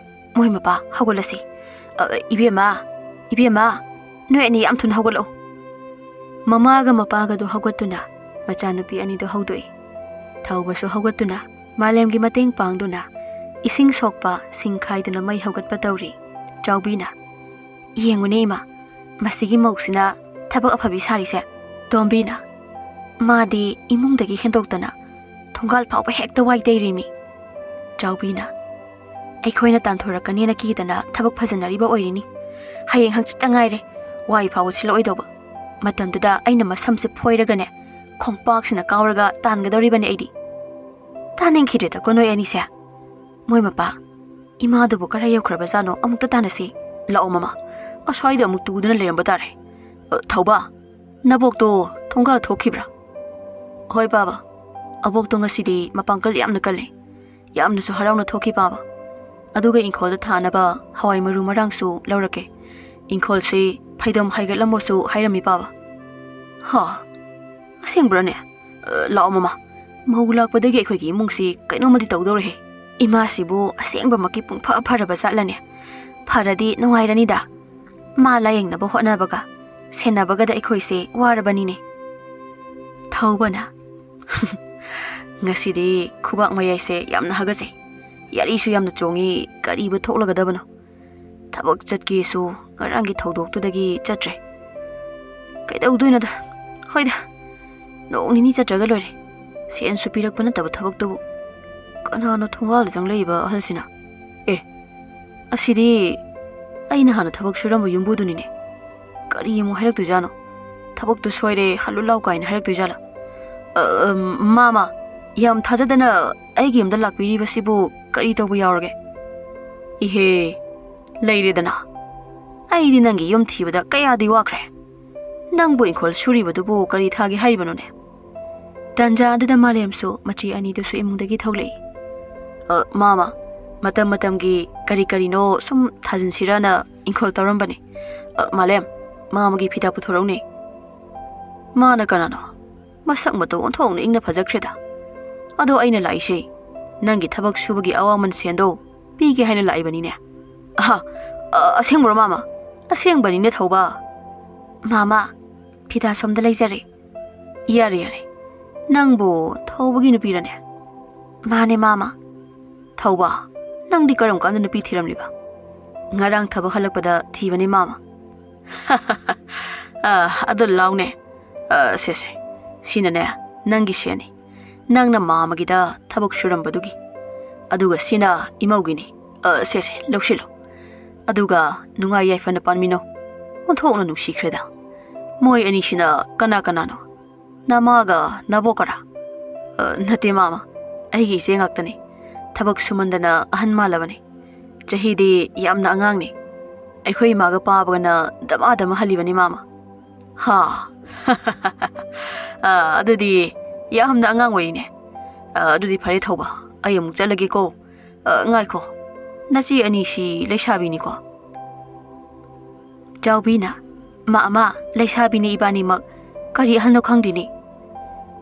ꯃꯣꯏ ꯃꯄꯥ, ꯍꯧꯒꯠꯂꯁꯤ꯫ ꯑ, ꯏꯕꯦꯝꯃ, ꯏꯕꯦꯝꯃ, ꯅꯣꯏ ꯑꯅꯤ ꯌꯥꯝ ꯊꯨꯅ ꯍꯧꯒꯠꯂꯛꯎ꯫" ꯃꯃꯥꯒ ꯃꯄꯥꯒꯗꯨ ꯍꯧꯒꯠꯇꯨꯅ ꯃꯆꯥꯅꯨꯄꯤ ꯑꯅꯤꯗꯨ ꯍꯧꯗꯣꯛꯏ꯫ ꯊꯧꯕꯁꯨ ꯍꯧꯒꯠꯇꯨꯅ ꯃꯥꯂꯦꯝꯒꯤ ꯃꯇꯦꯡ ꯄꯥꯡꯗꯨꯅ ꯏꯁꯤꯡ ꯁꯣꯛꯄ ꯁꯤꯡ ꯈꯥꯏꯗꯨꯅ ꯃꯩ ꯍꯧꯒꯠꯄ ꯇꯧꯔꯤ꯫ ꯆꯥꯎꯕꯤꯅ, "ꯌꯦꯡꯉꯨꯅꯦ ꯏꯃꯥ, ꯃꯁꯤꯒꯤ ꯃꯧꯁꯤꯅ ꯊꯕꯛ ꯑꯐꯕꯤ ꯁꯥꯔꯤꯁꯦ꯫" ꯇꯣꯝꯕꯤꯅ, "ꯃꯥꯗꯤ ꯏꯃꯨꯡꯗꯒꯤ ꯍꯦꯟꯗꯣꯛꯇꯅ ꯊꯣꯡꯒꯥꯜ ꯐꯥꯎꯕ ꯍꯦꯛꯇ ꯋꯥꯏ ꯇꯩꯔꯤꯃꯤ꯫" ꯆꯥꯎꯕꯤꯅ, "ꯑꯩꯈꯣꯏꯅ ꯇꯥꯟꯊꯣꯔꯛꯀꯅꯦꯅ ꯀꯤꯗꯅ ꯊꯕꯛ ꯐꯖꯅꯔꯤꯕ ꯑꯣꯏꯔꯤꯅꯤ꯫ ꯍꯌꯦꯡ ꯍꯪꯆꯤꯠꯇ ꯉꯥꯏꯔꯦ ꯋꯥꯏ ꯐꯥꯎꯕ ꯁꯤꯜꯂꯛꯑꯣꯏꯗꯧꯕ꯫ ꯃꯇꯝꯗꯨꯗ ꯑꯩꯅ ꯃꯁꯝꯁꯦ ꯐꯣꯏꯔꯒꯅꯦ, ꯈꯣꯡꯄꯥꯛꯁꯤꯅ ꯀꯥꯎꯔꯒ ꯇꯥꯟꯒꯗꯧꯔꯤꯕꯅꯦ ꯑꯩꯗꯤ꯫" "ꯇꯥꯅꯤꯡꯈꯤꯗ꯭ꯔꯦꯗꯀꯣ ꯅꯣꯏ ꯑꯅꯤꯁꯦ꯫ ꯃꯣꯏ ꯃꯄꯥ, ꯏꯃꯥꯗꯨꯕꯨ ꯀꯔꯥꯏ ꯌꯧꯈ꯭ꯔꯕꯖꯥꯠꯅꯣ? ꯑꯃꯨꯛꯇ ꯇꯥꯟꯅꯁꯤ꯫" ꯂꯥꯛꯑꯣ ꯃꯃꯥ, ꯑꯁ꯭ꯋꯥꯏꯗ ꯑꯃꯨꯛ ꯇꯨꯗꯨꯅ ꯂꯩꯔꯝꯕ ꯇꯥꯔꯦ꯫ ꯑ, ꯊꯧꯕ, ꯅꯕꯣꯛꯇꯣ ꯊꯣꯡꯒꯥꯜ ꯊꯣꯛꯈꯤꯕ꯭ꯔꯥ? ꯍꯣꯏ ꯄꯥꯕ, ꯑꯕꯣꯛꯇꯣ ꯉꯁꯤꯗꯤ ꯃꯄꯥꯡꯒꯜ ꯌꯥꯝꯅ ꯀꯜꯂꯤ꯫ ꯌꯥꯝꯅꯁꯨ ꯍꯔꯥꯎꯅ ꯊꯣꯛꯈꯤ ꯄꯥꯕ꯫ ꯑꯗꯨꯒ ꯏꯪꯈꯣꯜꯗ ꯊꯥꯅꯕ ꯍꯋꯥꯏ ꯃꯔꯨ ꯃꯔꯥꯡꯁꯨ ꯂꯧꯔꯛꯀꯦ꯫ ꯏꯪꯈꯣꯜꯁꯤ ꯐꯩꯗꯣꯝ ꯍꯥꯏꯒꯠꯂꯝꯃꯣꯁꯨ ꯍꯥꯏꯔꯝꯃꯤ ꯄꯥꯕ꯫ ꯍꯥ? ꯑꯁꯦꯡꯕ꯭ꯔꯅꯦ? ꯑ, ꯂꯥꯛꯑꯣ ꯃꯃꯥ, ꯃꯧ ꯂꯥꯛꯄꯗꯒꯤ ꯑꯩꯈꯣꯏꯒꯤ ꯏꯃꯨꯡꯁꯤ ꯀꯩꯅꯣꯝꯃꯗꯤ ꯇꯧꯗꯧꯔꯦꯍꯦ꯫ ꯏꯃꯥꯁꯤꯕꯨ ꯑꯁꯦꯡꯕꯃꯛꯀꯤ ꯄꯨꯡꯐ ꯐꯔꯕ ꯖꯥꯠꯂꯅꯦ? ꯐꯔꯗꯤ ꯅꯨꯡꯉꯥꯏꯔꯅꯤꯗ꯫ ꯃꯥ ꯂꯥꯌꯦꯡꯅꯕ ꯍꯣꯠꯅꯕꯒ ꯁꯦꯟꯅꯕꯒꯗ ꯑꯩꯈꯣꯏꯁꯦ ꯋꯥꯔꯕꯅꯤꯅꯦ꯫ ꯊꯧꯕꯅ, "ꯉꯁꯤꯗꯤ ꯈꯨꯕꯥꯛ ꯃꯌꯥꯏꯁꯦ ꯌꯥꯝꯅ ꯍꯥꯒꯠꯆꯩ꯫ ꯌꯥꯔꯤꯁꯨ ꯌꯥꯝꯅ ꯆꯣꯡꯉꯤ, ꯀꯔꯤꯕꯨ ꯊꯣꯛꯂꯒꯗꯕꯅꯣ? ꯊꯕꯛ ꯆꯠꯀꯦꯁꯨ ꯉꯔꯥꯡꯒꯤ ꯊꯧꯗꯣꯛꯇꯨꯗꯒꯤ ꯆꯠꯇ꯭ꯔꯦ꯫ ꯀꯩꯗꯧꯗꯣꯏꯅꯣꯗ? ꯍꯣꯏꯗ, ꯅꯣꯡ ꯅꯤꯅꯤ ꯆꯠꯇ꯭ꯔꯒ ꯂꯣꯏꯔꯦ꯫ ꯁꯦꯟꯁꯨ ꯄꯤꯔꯛꯄ ꯅꯠꯇꯕ ꯊꯕꯛꯇꯨꯕꯨ꯫ ꯀꯅꯥꯅꯣ ꯊꯣꯡꯒꯥꯜꯗ ꯆꯪꯂꯛꯏꯕ ꯑꯍꯜꯁꯤꯅ? ꯑꯦ, ꯑꯁꯤꯗꯤ ꯑꯩꯅ ꯍꯥꯟꯅ ꯊꯕꯛ ꯁꯨꯔꯝꯕ ꯌꯨꯝꯕꯨꯗꯨꯅꯤꯅꯦ꯫ ꯀꯔꯤ ꯑꯃꯨꯛ ꯍꯥꯏꯔꯛꯇꯣꯏꯖꯥꯠꯅꯣ? ꯊꯕꯛꯇꯨ ꯁꯣꯏꯔꯦ, ꯍꯜꯂꯨ ꯂꯥꯎ ꯀꯥꯏꯅ ꯍꯥꯏꯔꯛꯇꯣꯏꯖꯥꯠꯂꯥ? ꯑ, ꯑ, ꯃꯥꯃ, ꯌꯥꯝ ꯊꯥꯖꯗꯅ ꯑꯩꯒꯤ ꯌꯨꯝꯗ ꯂꯥꯛꯄꯤꯔꯤꯕꯁꯤꯕꯨ ꯀꯔꯤ ꯇꯧꯕ ꯌꯥꯎꯔꯒꯦ? ꯏꯍꯦ, ꯂꯩꯔꯦꯗꯅ꯫ ꯑꯩꯗꯤ ꯅꯪꯒꯤ ꯌꯨꯝ ꯊꯤꯕꯗ ꯀꯌꯥꯗꯤ ꯋꯥꯈ꯭ꯔꯦ꯫ ꯅꯪꯕꯨ ꯏꯪꯈꯣꯜ ꯁꯨꯔꯤꯕꯗꯨꯕꯨ ꯀꯔꯤ ꯊꯥꯒꯦ ꯍꯥꯏꯔꯤꯕꯅꯣꯅꯦ?" ꯇꯥꯟꯖꯥ ꯑꯗꯨꯗ ꯃꯥꯂꯦꯝꯁꯨ ꯃꯆꯦ ꯑꯅꯤꯗꯨꯁꯨ ꯏꯃꯨꯡꯗꯒꯤ ꯊꯣꯛꯂꯛꯏ꯫ "ꯑ, ꯃꯥꯃ, ꯃꯇꯝ ꯃꯇꯝꯒꯤ ꯀꯔꯤ ꯀꯔꯤꯅꯣ ꯁꯨꯝ ꯊꯥꯖꯤꯟꯁꯤꯔꯅ ꯏꯪꯈꯣꯜ ꯇꯧꯔꯝꯕꯅꯤ꯫ ꯑ, ꯃꯥꯂꯦꯝ, ꯃꯥꯃꯒꯤ ꯐꯤꯗꯥ ꯄꯨꯊꯣꯔꯛꯎꯅꯦ꯫" "ꯃꯥꯅ ꯀꯅꯥꯅꯣ? ꯃꯁꯛ ꯃꯇꯧ ꯑꯣꯟꯊꯣꯛꯅ ꯏꯪꯅ ꯐꯖꯈ꯭ꯔꯦꯗ꯫ ꯑꯗꯣ ꯑꯩꯅ ꯂꯥꯛꯏꯁꯦ ꯅꯪꯒꯤ ꯊꯕꯛ ꯁꯨꯕꯒꯤ ꯑꯋꯥꯃꯟ ꯁꯦꯟꯗꯣ ꯄꯤꯒꯦ ꯍꯥꯏꯅ ꯂꯥꯛꯏꯕꯅꯤꯅꯦ꯫" "ꯑꯍ, ꯑ, ꯑꯁꯦꯡꯕ꯭ꯔꯣ ꯃꯥꯃ?" "ꯑꯁꯦꯡꯕꯅꯤꯅꯦ ꯊꯧꯕ꯫" "ꯃꯥꯃ, ꯐꯤꯗꯥ ꯁꯣꯝꯗ ꯂꯩꯖꯔꯦ꯫" "ꯌꯥꯔꯦ, ꯌꯥꯔꯦ꯫ ꯅꯪꯕꯨ ꯊꯧꯕꯒꯤ ꯅꯨꯄꯤꯔꯅꯦ?" "ꯃꯥꯅꯦ ꯃꯥꯃ꯫" "ꯊꯧꯕ, ꯅꯪꯗꯤ ꯀꯔꯝ ꯀꯥꯟꯗ ꯅꯨꯄꯤ ꯊꯤꯔꯝꯂꯤꯕ?" "ꯉꯔꯥꯡ ꯊꯕꯛ ꯍꯜꯂꯛꯄꯗ ꯊꯤꯕꯅꯦ ꯃꯥꯃ꯫" "ꯑ, ꯑꯗꯣ ꯂꯥꯎꯅꯦ꯫ ꯑ, ꯁꯦ, ꯁꯦ, ꯁꯤꯅꯅꯦ ꯅꯪꯒꯤ ꯁꯦꯟꯅꯤ꯫ ꯅꯪꯅ ꯃꯥꯃꯒꯤꯗ ꯊꯕꯛ ꯁꯨꯔꯝꯕꯗꯨꯒꯤ꯫ ꯑꯗꯨꯒ ꯁꯤꯅ ꯏꯃꯧꯒꯤꯅꯤ꯫ ꯑ, ꯁꯦ, ꯁꯦ, ꯂꯧꯁꯤꯜꯂꯨ꯫ ꯑꯗꯨꯒ ꯅꯨꯡꯉꯥꯏ ꯌꯥꯏꯐꯅ ꯄꯥꯟꯃꯤꯟꯅꯧ꯫" ꯑꯣꯟꯊꯣꯛꯅ ꯅꯨꯡꯁꯤꯈ꯭ꯔꯦꯗ꯫ "ꯃꯣꯏ ꯑꯅꯤꯁꯤꯅ ꯀꯅꯥ ꯀꯅꯥꯅꯣ? ꯅꯃꯥꯒ ꯅꯕꯣꯛꯀꯔꯥ?" "ꯑ, ꯅꯠꯇꯦ ꯃꯥꯃ, ꯑꯩꯒꯤ ꯏꯆꯦ ꯉꯥꯛꯇꯅꯤ꯫ ꯊꯕꯛ ꯁꯨꯃꯟꯗꯅ ꯑꯍꯟ ꯃꯥꯜꯂꯕꯅꯤ꯫ ꯆꯍꯤꯗꯤ ꯌꯥꯝꯅ ꯑꯉꯥꯡꯅꯤ꯫" ꯑꯩꯈꯣꯏ ꯏꯃꯥꯒ ꯄꯥꯕꯒꯅ ꯗꯃꯥ ꯗꯃꯥ ꯍꯜꯂꯤꯕꯅꯤ, ꯃꯥꯃ꯫ ꯍꯥ꯫ ꯑꯥ, ꯑꯗꯨꯗꯤ ꯌꯥꯝꯅ ꯑꯉꯥꯡ ꯑꯣꯏꯔꯤꯅꯦ꯫ ꯑꯥ, ꯑꯗꯨꯗꯤ ꯐꯔꯦ, ꯊꯧꯕ, ꯑꯩ ꯑꯃꯨꯛ ꯆꯠꯂꯒꯦꯀꯣ꯫ ꯑꯥ, ꯉꯥꯏꯈꯣ, ꯅꯆꯦ ꯑꯅꯤꯁꯤ ꯂꯩꯁꯥꯕꯤꯅꯤꯀꯣ? ꯆꯥꯎꯕꯤꯅ, "ꯃꯥ, ꯑꯃ, ꯂꯩꯁꯥꯕꯤꯅꯤ ꯏꯕꯥꯅꯤꯃꯛ꯫ ꯀꯔꯤ ꯑꯍꯜꯅꯣ ꯈꯪꯗꯦꯅꯦ꯫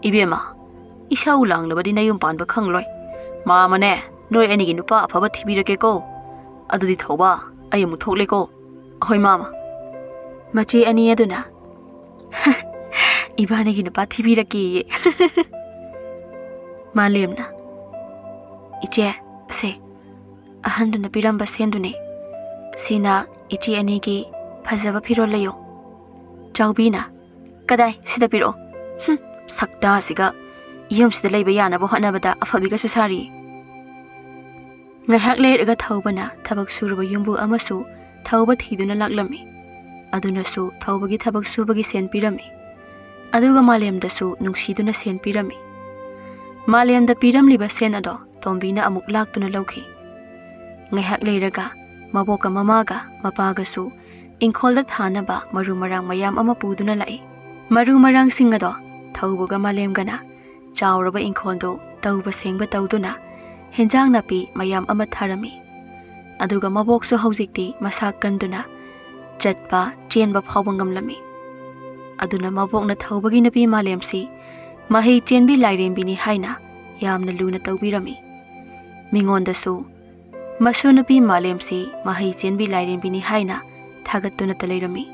ꯏꯕꯦꯝꯃ, ꯏꯁꯧ ꯂꯥꯡꯂꯕꯗꯤ ꯅꯌꯨꯝ ꯄꯥꯟꯕ ꯈꯪꯂꯣꯏ꯫ ꯃꯥꯃꯅꯦ, ꯅꯣꯏ ꯑꯅꯤꯒꯤ ꯅꯨꯄꯥ ꯑꯐꯕ ꯊꯤꯕꯤꯔꯛꯀꯦꯀꯣ꯫ ꯑꯗꯨꯗꯤ ꯊꯧꯕ, ꯑꯩ ꯑꯃꯨꯛ ꯊꯣꯛꯂꯦꯀꯣ꯫ ꯑꯍꯣꯏ, ꯃꯥꯃ꯫" ꯃꯆꯦ ꯑꯅꯤ ꯑꯗꯨꯅ, "ꯏꯕꯥꯅꯤꯒꯤ ꯅꯨꯄꯥ ꯊꯤꯕꯤꯔꯛꯀꯦꯌꯦ꯫" ꯃꯥꯂꯦꯝꯅ, "ꯏꯆꯦ, ꯁꯦ, ꯑꯍꯟꯗꯨꯅ ꯄꯤꯔꯝꯕ ꯁꯦꯟꯗꯨꯅꯦ꯫ ꯁꯤꯅ ꯏꯆꯦ ꯑꯅꯤꯒꯤ ꯐꯖꯕ ꯐꯤꯔꯣꯜ ꯂꯩꯌꯣ꯫" ꯆꯥꯎꯕꯤꯅ, "ꯀꯗꯥꯏ, ꯁꯤꯗ ꯄꯤꯔꯛꯑꯣ꯫ ꯍꯨꯝ, ꯁꯛꯇꯥꯁꯤꯒ꯫ ꯌꯨꯝꯁꯤꯗ ꯂꯩꯕ ꯌꯥꯅꯕ ꯍꯣꯠꯅꯕꯗ ꯑꯐꯕꯤꯒꯁꯨ ꯁꯥꯔꯤ꯫" ꯉꯥꯏꯍꯥꯛ ꯂꯩꯔꯒ ꯊꯧꯕꯅ ꯊꯕꯛ ꯁꯨꯔꯨꯕ ꯌꯨꯝꯕꯨ ꯑꯃꯁꯨ ꯊꯧꯕ ꯊꯤꯗꯨꯅ ꯂꯥꯛꯂꯝꯃꯤ꯫ ꯑꯗꯨꯅꯁꯨ ꯊꯧꯕꯒꯤ ꯊꯕꯛ ꯁꯨꯕꯒꯤ ꯁꯦꯟ ꯄꯤꯔꯝꯃꯤ꯫ ꯑꯗꯨꯒ ꯃꯥꯂꯦꯝꯗꯁꯨ ꯅꯨꯡꯁꯤꯗꯨꯅ ꯁꯦꯟ ꯄꯤꯔꯝꯃꯤ꯫ ꯃꯥꯂꯦꯝꯗ ꯄꯤꯔꯝꯂꯤꯕ ꯁꯦꯟ ꯑꯗꯣ ꯇꯣꯝꯕꯤꯅ ꯑꯃꯨꯛ ꯂꯥꯛꯇꯨꯅ ꯂꯧꯈꯤ꯫ ꯉꯥꯏꯍꯥꯛ ꯂꯩꯔꯒ ꯃꯕꯣꯛꯀ ꯃꯃꯥꯒ ꯃꯄꯥꯒꯁꯨ ꯏꯪꯈꯣꯜꯗ ꯊꯥꯅꯕ ꯃꯔꯨ ꯃꯔꯥꯡ ꯃꯌꯥꯝ ꯑꯃ ꯄꯨꯗꯨꯅ ꯂꯥꯛꯏ꯫ ꯃꯔꯨ ꯃꯔꯥꯡꯁꯤꯡ ꯑꯗꯣ ꯊꯧꯕꯒ ꯃꯥꯂꯦꯝꯒꯅ ꯆꯥꯎꯔꯕ ꯏꯪꯈꯣꯜꯗꯨ ꯇꯧꯕ ꯁꯦꯡꯕ ꯇꯧꯗꯨꯅ ꯍꯦꯟꯖꯥꯡ ꯅꯥꯄꯤ ꯃꯌꯥꯝ ꯑꯃ ꯊꯥꯔꯝꯃꯤ꯫ ꯑꯗꯨꯒ ꯃꯕꯣꯛꯁꯨ ꯍꯧꯖꯤꯛꯇꯤ ꯃꯁꯥ ꯀꯟꯗꯨꯅ ꯆꯠꯄ ꯆꯦꯟꯕ ꯐꯥꯎꯕ ꯉꯝꯂꯝꯃꯤ꯫ ꯑꯗꯨꯅ ꯃꯕꯣꯛꯅ ꯊꯧꯕꯒꯤ ꯅꯨꯄꯤ ꯃꯥꯂꯦꯝꯁꯤ ꯃꯍꯩ ꯆꯦꯟꯕꯤ ꯂꯥꯏꯔꯦꯝꯕꯤꯅꯤ ꯍꯥꯏꯅ ꯌꯥꯝꯅ ꯂꯨꯅ ꯇꯧꯕꯤꯔꯝꯃꯤ꯫ ꯃꯤꯉꯣꯟꯗꯁꯨ ꯃꯁꯨ ꯅꯨꯄꯤ ꯃꯥꯂꯦꯝꯁꯤ ꯃꯍꯩ ꯆꯦꯟꯕꯤ ꯂꯥꯏꯔꯦꯝꯕꯤꯅꯤ ꯍꯥꯏꯅ ꯊꯥꯒꯠꯇꯨꯅꯇ ꯂꯩꯔꯝꯃꯤ꯫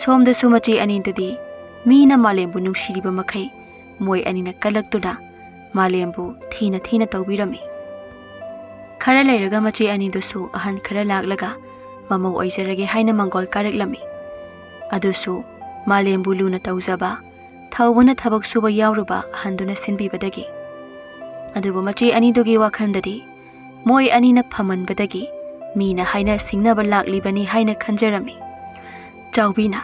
ꯁꯣꯝꯗꯁꯨ ꯃꯆꯦ ꯑꯅꯤꯗꯨꯗꯤ ꯃꯤꯅ ꯃꯥꯂꯦꯝꯕꯨ ꯅꯨꯡꯁꯤꯔꯤꯕ ꯃꯈꯩ ꯃꯣꯏ ꯑꯅꯤꯅ ꯀꯜꯂꯛꯇꯨꯅ ꯃꯥꯂꯦꯝꯕꯨ ꯊꯤꯅ ꯊꯤꯅ ꯇꯧꯕꯤꯔꯝꯃꯤ꯫ ꯈꯔ ꯂꯩꯔꯒ ꯃꯆꯦ ꯑꯅꯤꯗꯨꯁꯨ ꯑꯍꯟ ꯈꯔ ꯂꯥꯛꯂꯒ ꯃꯃꯧ ꯑꯣꯏꯖꯔꯒꯦ ꯍꯥꯏꯅ ꯃꯪꯒꯣꯜ ꯀꯥꯔꯛꯂꯝꯃꯤ꯫ ꯑꯗꯨꯁꯨ ꯃꯥꯂꯦꯝꯕꯨ ꯂꯨꯅ ꯇꯧꯖꯕ, ꯊꯧꯕꯅ ꯊꯕꯛ ꯁꯨꯕ ꯌꯥꯎꯔꯨꯕ ꯑꯍꯟꯗꯨꯅ ꯁꯤꯟꯕꯤꯕꯗꯒꯤ꯫ ꯑꯗꯨꯕꯨ ꯃꯆꯦ ꯑꯅꯤꯗꯨꯒꯤ ꯋꯥꯈꯜꯗꯗꯤ ꯃꯣꯏ ꯑꯅꯤꯅ ꯐꯃꯟꯕꯗꯒꯤ ꯃꯤꯅ ꯍꯥꯏꯅ ꯁꯤꯡꯅꯕ ꯂꯥꯛꯂꯤꯕꯅꯤ ꯍꯥꯏꯅ ꯈꯟꯖꯔꯝꯃꯤ꯫ ꯆꯥꯎꯕꯤꯅ,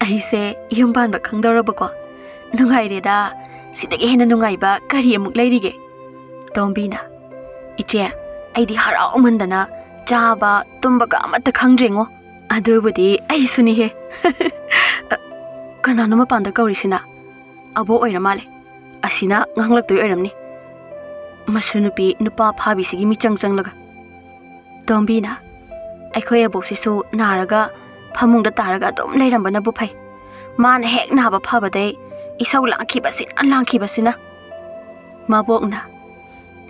"ꯑꯩꯁꯦ ꯌꯨꯝ ꯄꯥꯟꯕ ꯈꯪꯗꯧꯔꯕꯀꯣ? ꯅꯨꯡꯉꯥꯏꯔꯦꯗ, ꯁꯤꯗꯒꯤ ꯍꯦꯟꯅ ꯅꯨꯡꯉꯥꯏꯕ ꯀꯔꯤ ꯑꯃꯨꯛ ꯂꯩꯔꯤꯒꯦ?" ꯇꯣꯝꯕꯤꯅ, "ꯏꯆꯦ, ꯑꯩꯗꯤ ꯍꯔꯥꯎꯃꯟꯗꯅ ꯆꯥꯕ ꯇꯨꯝꯕꯒ ꯑꯃꯠꯇ ꯈꯪꯗ꯭ꯔꯦꯉꯣ꯫ ꯑꯗꯨꯕꯨꯗꯤ ꯑꯩꯁꯨꯅꯤꯍꯦ꯫ ꯑ, ꯀꯅꯥꯅꯣ ꯃꯄꯥꯟꯗ ꯀꯧꯔꯤꯁꯤꯅ? ꯑꯕꯣꯛ ꯑꯣꯏꯔ ꯃꯥꯜꯂꯦ꯫ ꯑꯁꯤꯅ ꯉꯥꯡꯂꯛꯇꯣꯏ ꯑꯣꯏꯔꯝꯅꯤ꯫ ꯃꯁꯨ ꯅꯨꯄꯤ ꯅꯨꯄꯥ ꯐꯥꯕꯤꯁꯤꯒꯤ ꯃꯤꯆꯪ ꯆꯪꯂꯒ꯫ ꯇꯣꯝꯕꯤꯅ, "ꯑꯩꯈꯣꯏ ꯑꯕꯣꯛꯁꯤꯁꯨ ꯅꯥꯔꯒ ꯐꯃꯨꯡꯗ ꯇꯥꯔꯒ ꯑꯗꯨꯝ ꯂꯩꯔꯝꯕꯅꯕꯨ ꯐꯩ꯫ ꯃꯥꯅ ꯍꯦꯛ ꯅꯥꯕ ꯐꯕꯗꯩ ꯏꯁꯧ ꯂꯥꯡꯈꯤꯕꯁꯤꯅ, ꯂꯥꯡꯈꯤꯕꯁꯤꯅ꯫" ꯃꯕꯣꯛꯅ,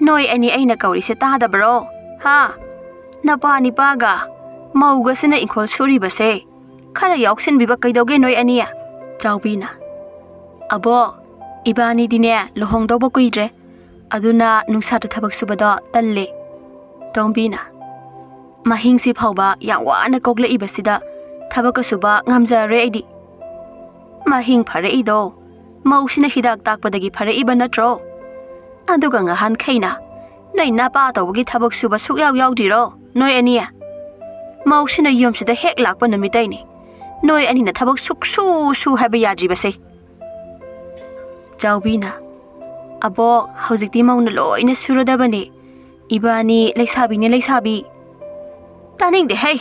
"ꯅꯣꯏ ꯑꯅꯤ ꯑꯩꯅ ꯀꯧꯔꯤꯁꯦ ꯇꯥꯗꯕ꯭ꯔꯣ? ꯍꯥ? ꯅꯄꯥ ꯅꯤꯄꯥꯒ ꯃꯧꯒꯁꯤꯅ ꯏꯪꯈꯣꯜ ꯁꯨꯔꯤꯕꯁꯦ ꯈꯔ ꯌꯥꯎꯁꯤꯟꯕꯤꯕ ꯀꯩꯗꯧꯒꯦ ꯅꯣꯏ ꯑꯅꯤ?" ꯆꯥꯎꯕꯤꯅ, "ꯑꯕꯣꯛ, ꯏꯕꯥꯅꯤꯗꯤꯅꯦ ꯂꯨꯍꯣꯡꯗꯧꯕ ꯀꯨꯏꯗ꯭ꯔꯦ, ꯑꯗꯨꯅ ꯅꯨꯡꯁꯥꯗ ꯊꯕꯛ ꯁꯨꯕꯗꯣ ꯇꯜꯂꯦ꯫" ꯇꯣꯝꯕꯤꯅ, "ꯃꯍꯤꯡꯁꯤ ꯐꯥꯎꯕ ꯌꯥꯝ ꯋꯥꯅ ꯀꯣꯛꯂꯛꯏꯕꯁꯤꯗ ꯊꯕꯛꯀ ꯁꯨꯕ ꯉꯝꯖꯔꯔꯣꯏ ꯑꯩꯗꯤ꯫" "ꯃꯍꯤꯡ ꯐꯔꯛꯏꯗꯣ ꯃꯧꯁꯤꯅ ꯍꯤꯗꯥꯛ ꯇꯥꯛꯄꯗꯒꯤ ꯐꯔꯛꯏꯕ ꯅꯠꯇ꯭ꯔꯣ? ꯑꯗꯨꯒ ꯉꯍꯥꯟꯈꯩꯅ ꯅꯣꯏ ꯅꯄꯥ ꯇꯧꯕꯒꯤ ꯊꯕꯛ ꯁꯨꯕ ꯁꯨꯛꯌꯥꯎ ꯌꯥꯎꯗ꯭ꯔꯤꯔꯣ ꯅꯣꯏ ꯑꯅꯤ? ꯃꯧꯁꯤꯅ ꯌꯨꯝꯁꯤꯗ ꯍꯦꯛ ꯂꯥꯛꯄ ꯅꯨꯃꯤꯠꯇꯩꯅꯤ ꯅꯣꯏ ꯑꯅꯤꯅ ꯊꯕꯛ ꯁꯨꯛꯁꯨ ꯁꯨ ꯍꯥꯏꯕ ꯌꯥꯗ꯭ꯔꯤꯕꯁꯦ꯫" ꯆꯥꯎꯕꯤꯅ, "ꯑꯕꯣꯛ, ꯍꯧꯖꯤꯛꯇꯤ ꯃꯧꯅ ꯂꯣꯏꯅ ꯁꯨꯔꯗꯕꯅꯤ꯫ ꯏꯕꯥꯅꯤ ꯂꯩꯁꯥꯕꯤꯅꯦ ꯂꯩꯁꯥꯕꯤ꯫" "ꯇꯥꯅꯤꯡꯗꯦ ꯍꯩ!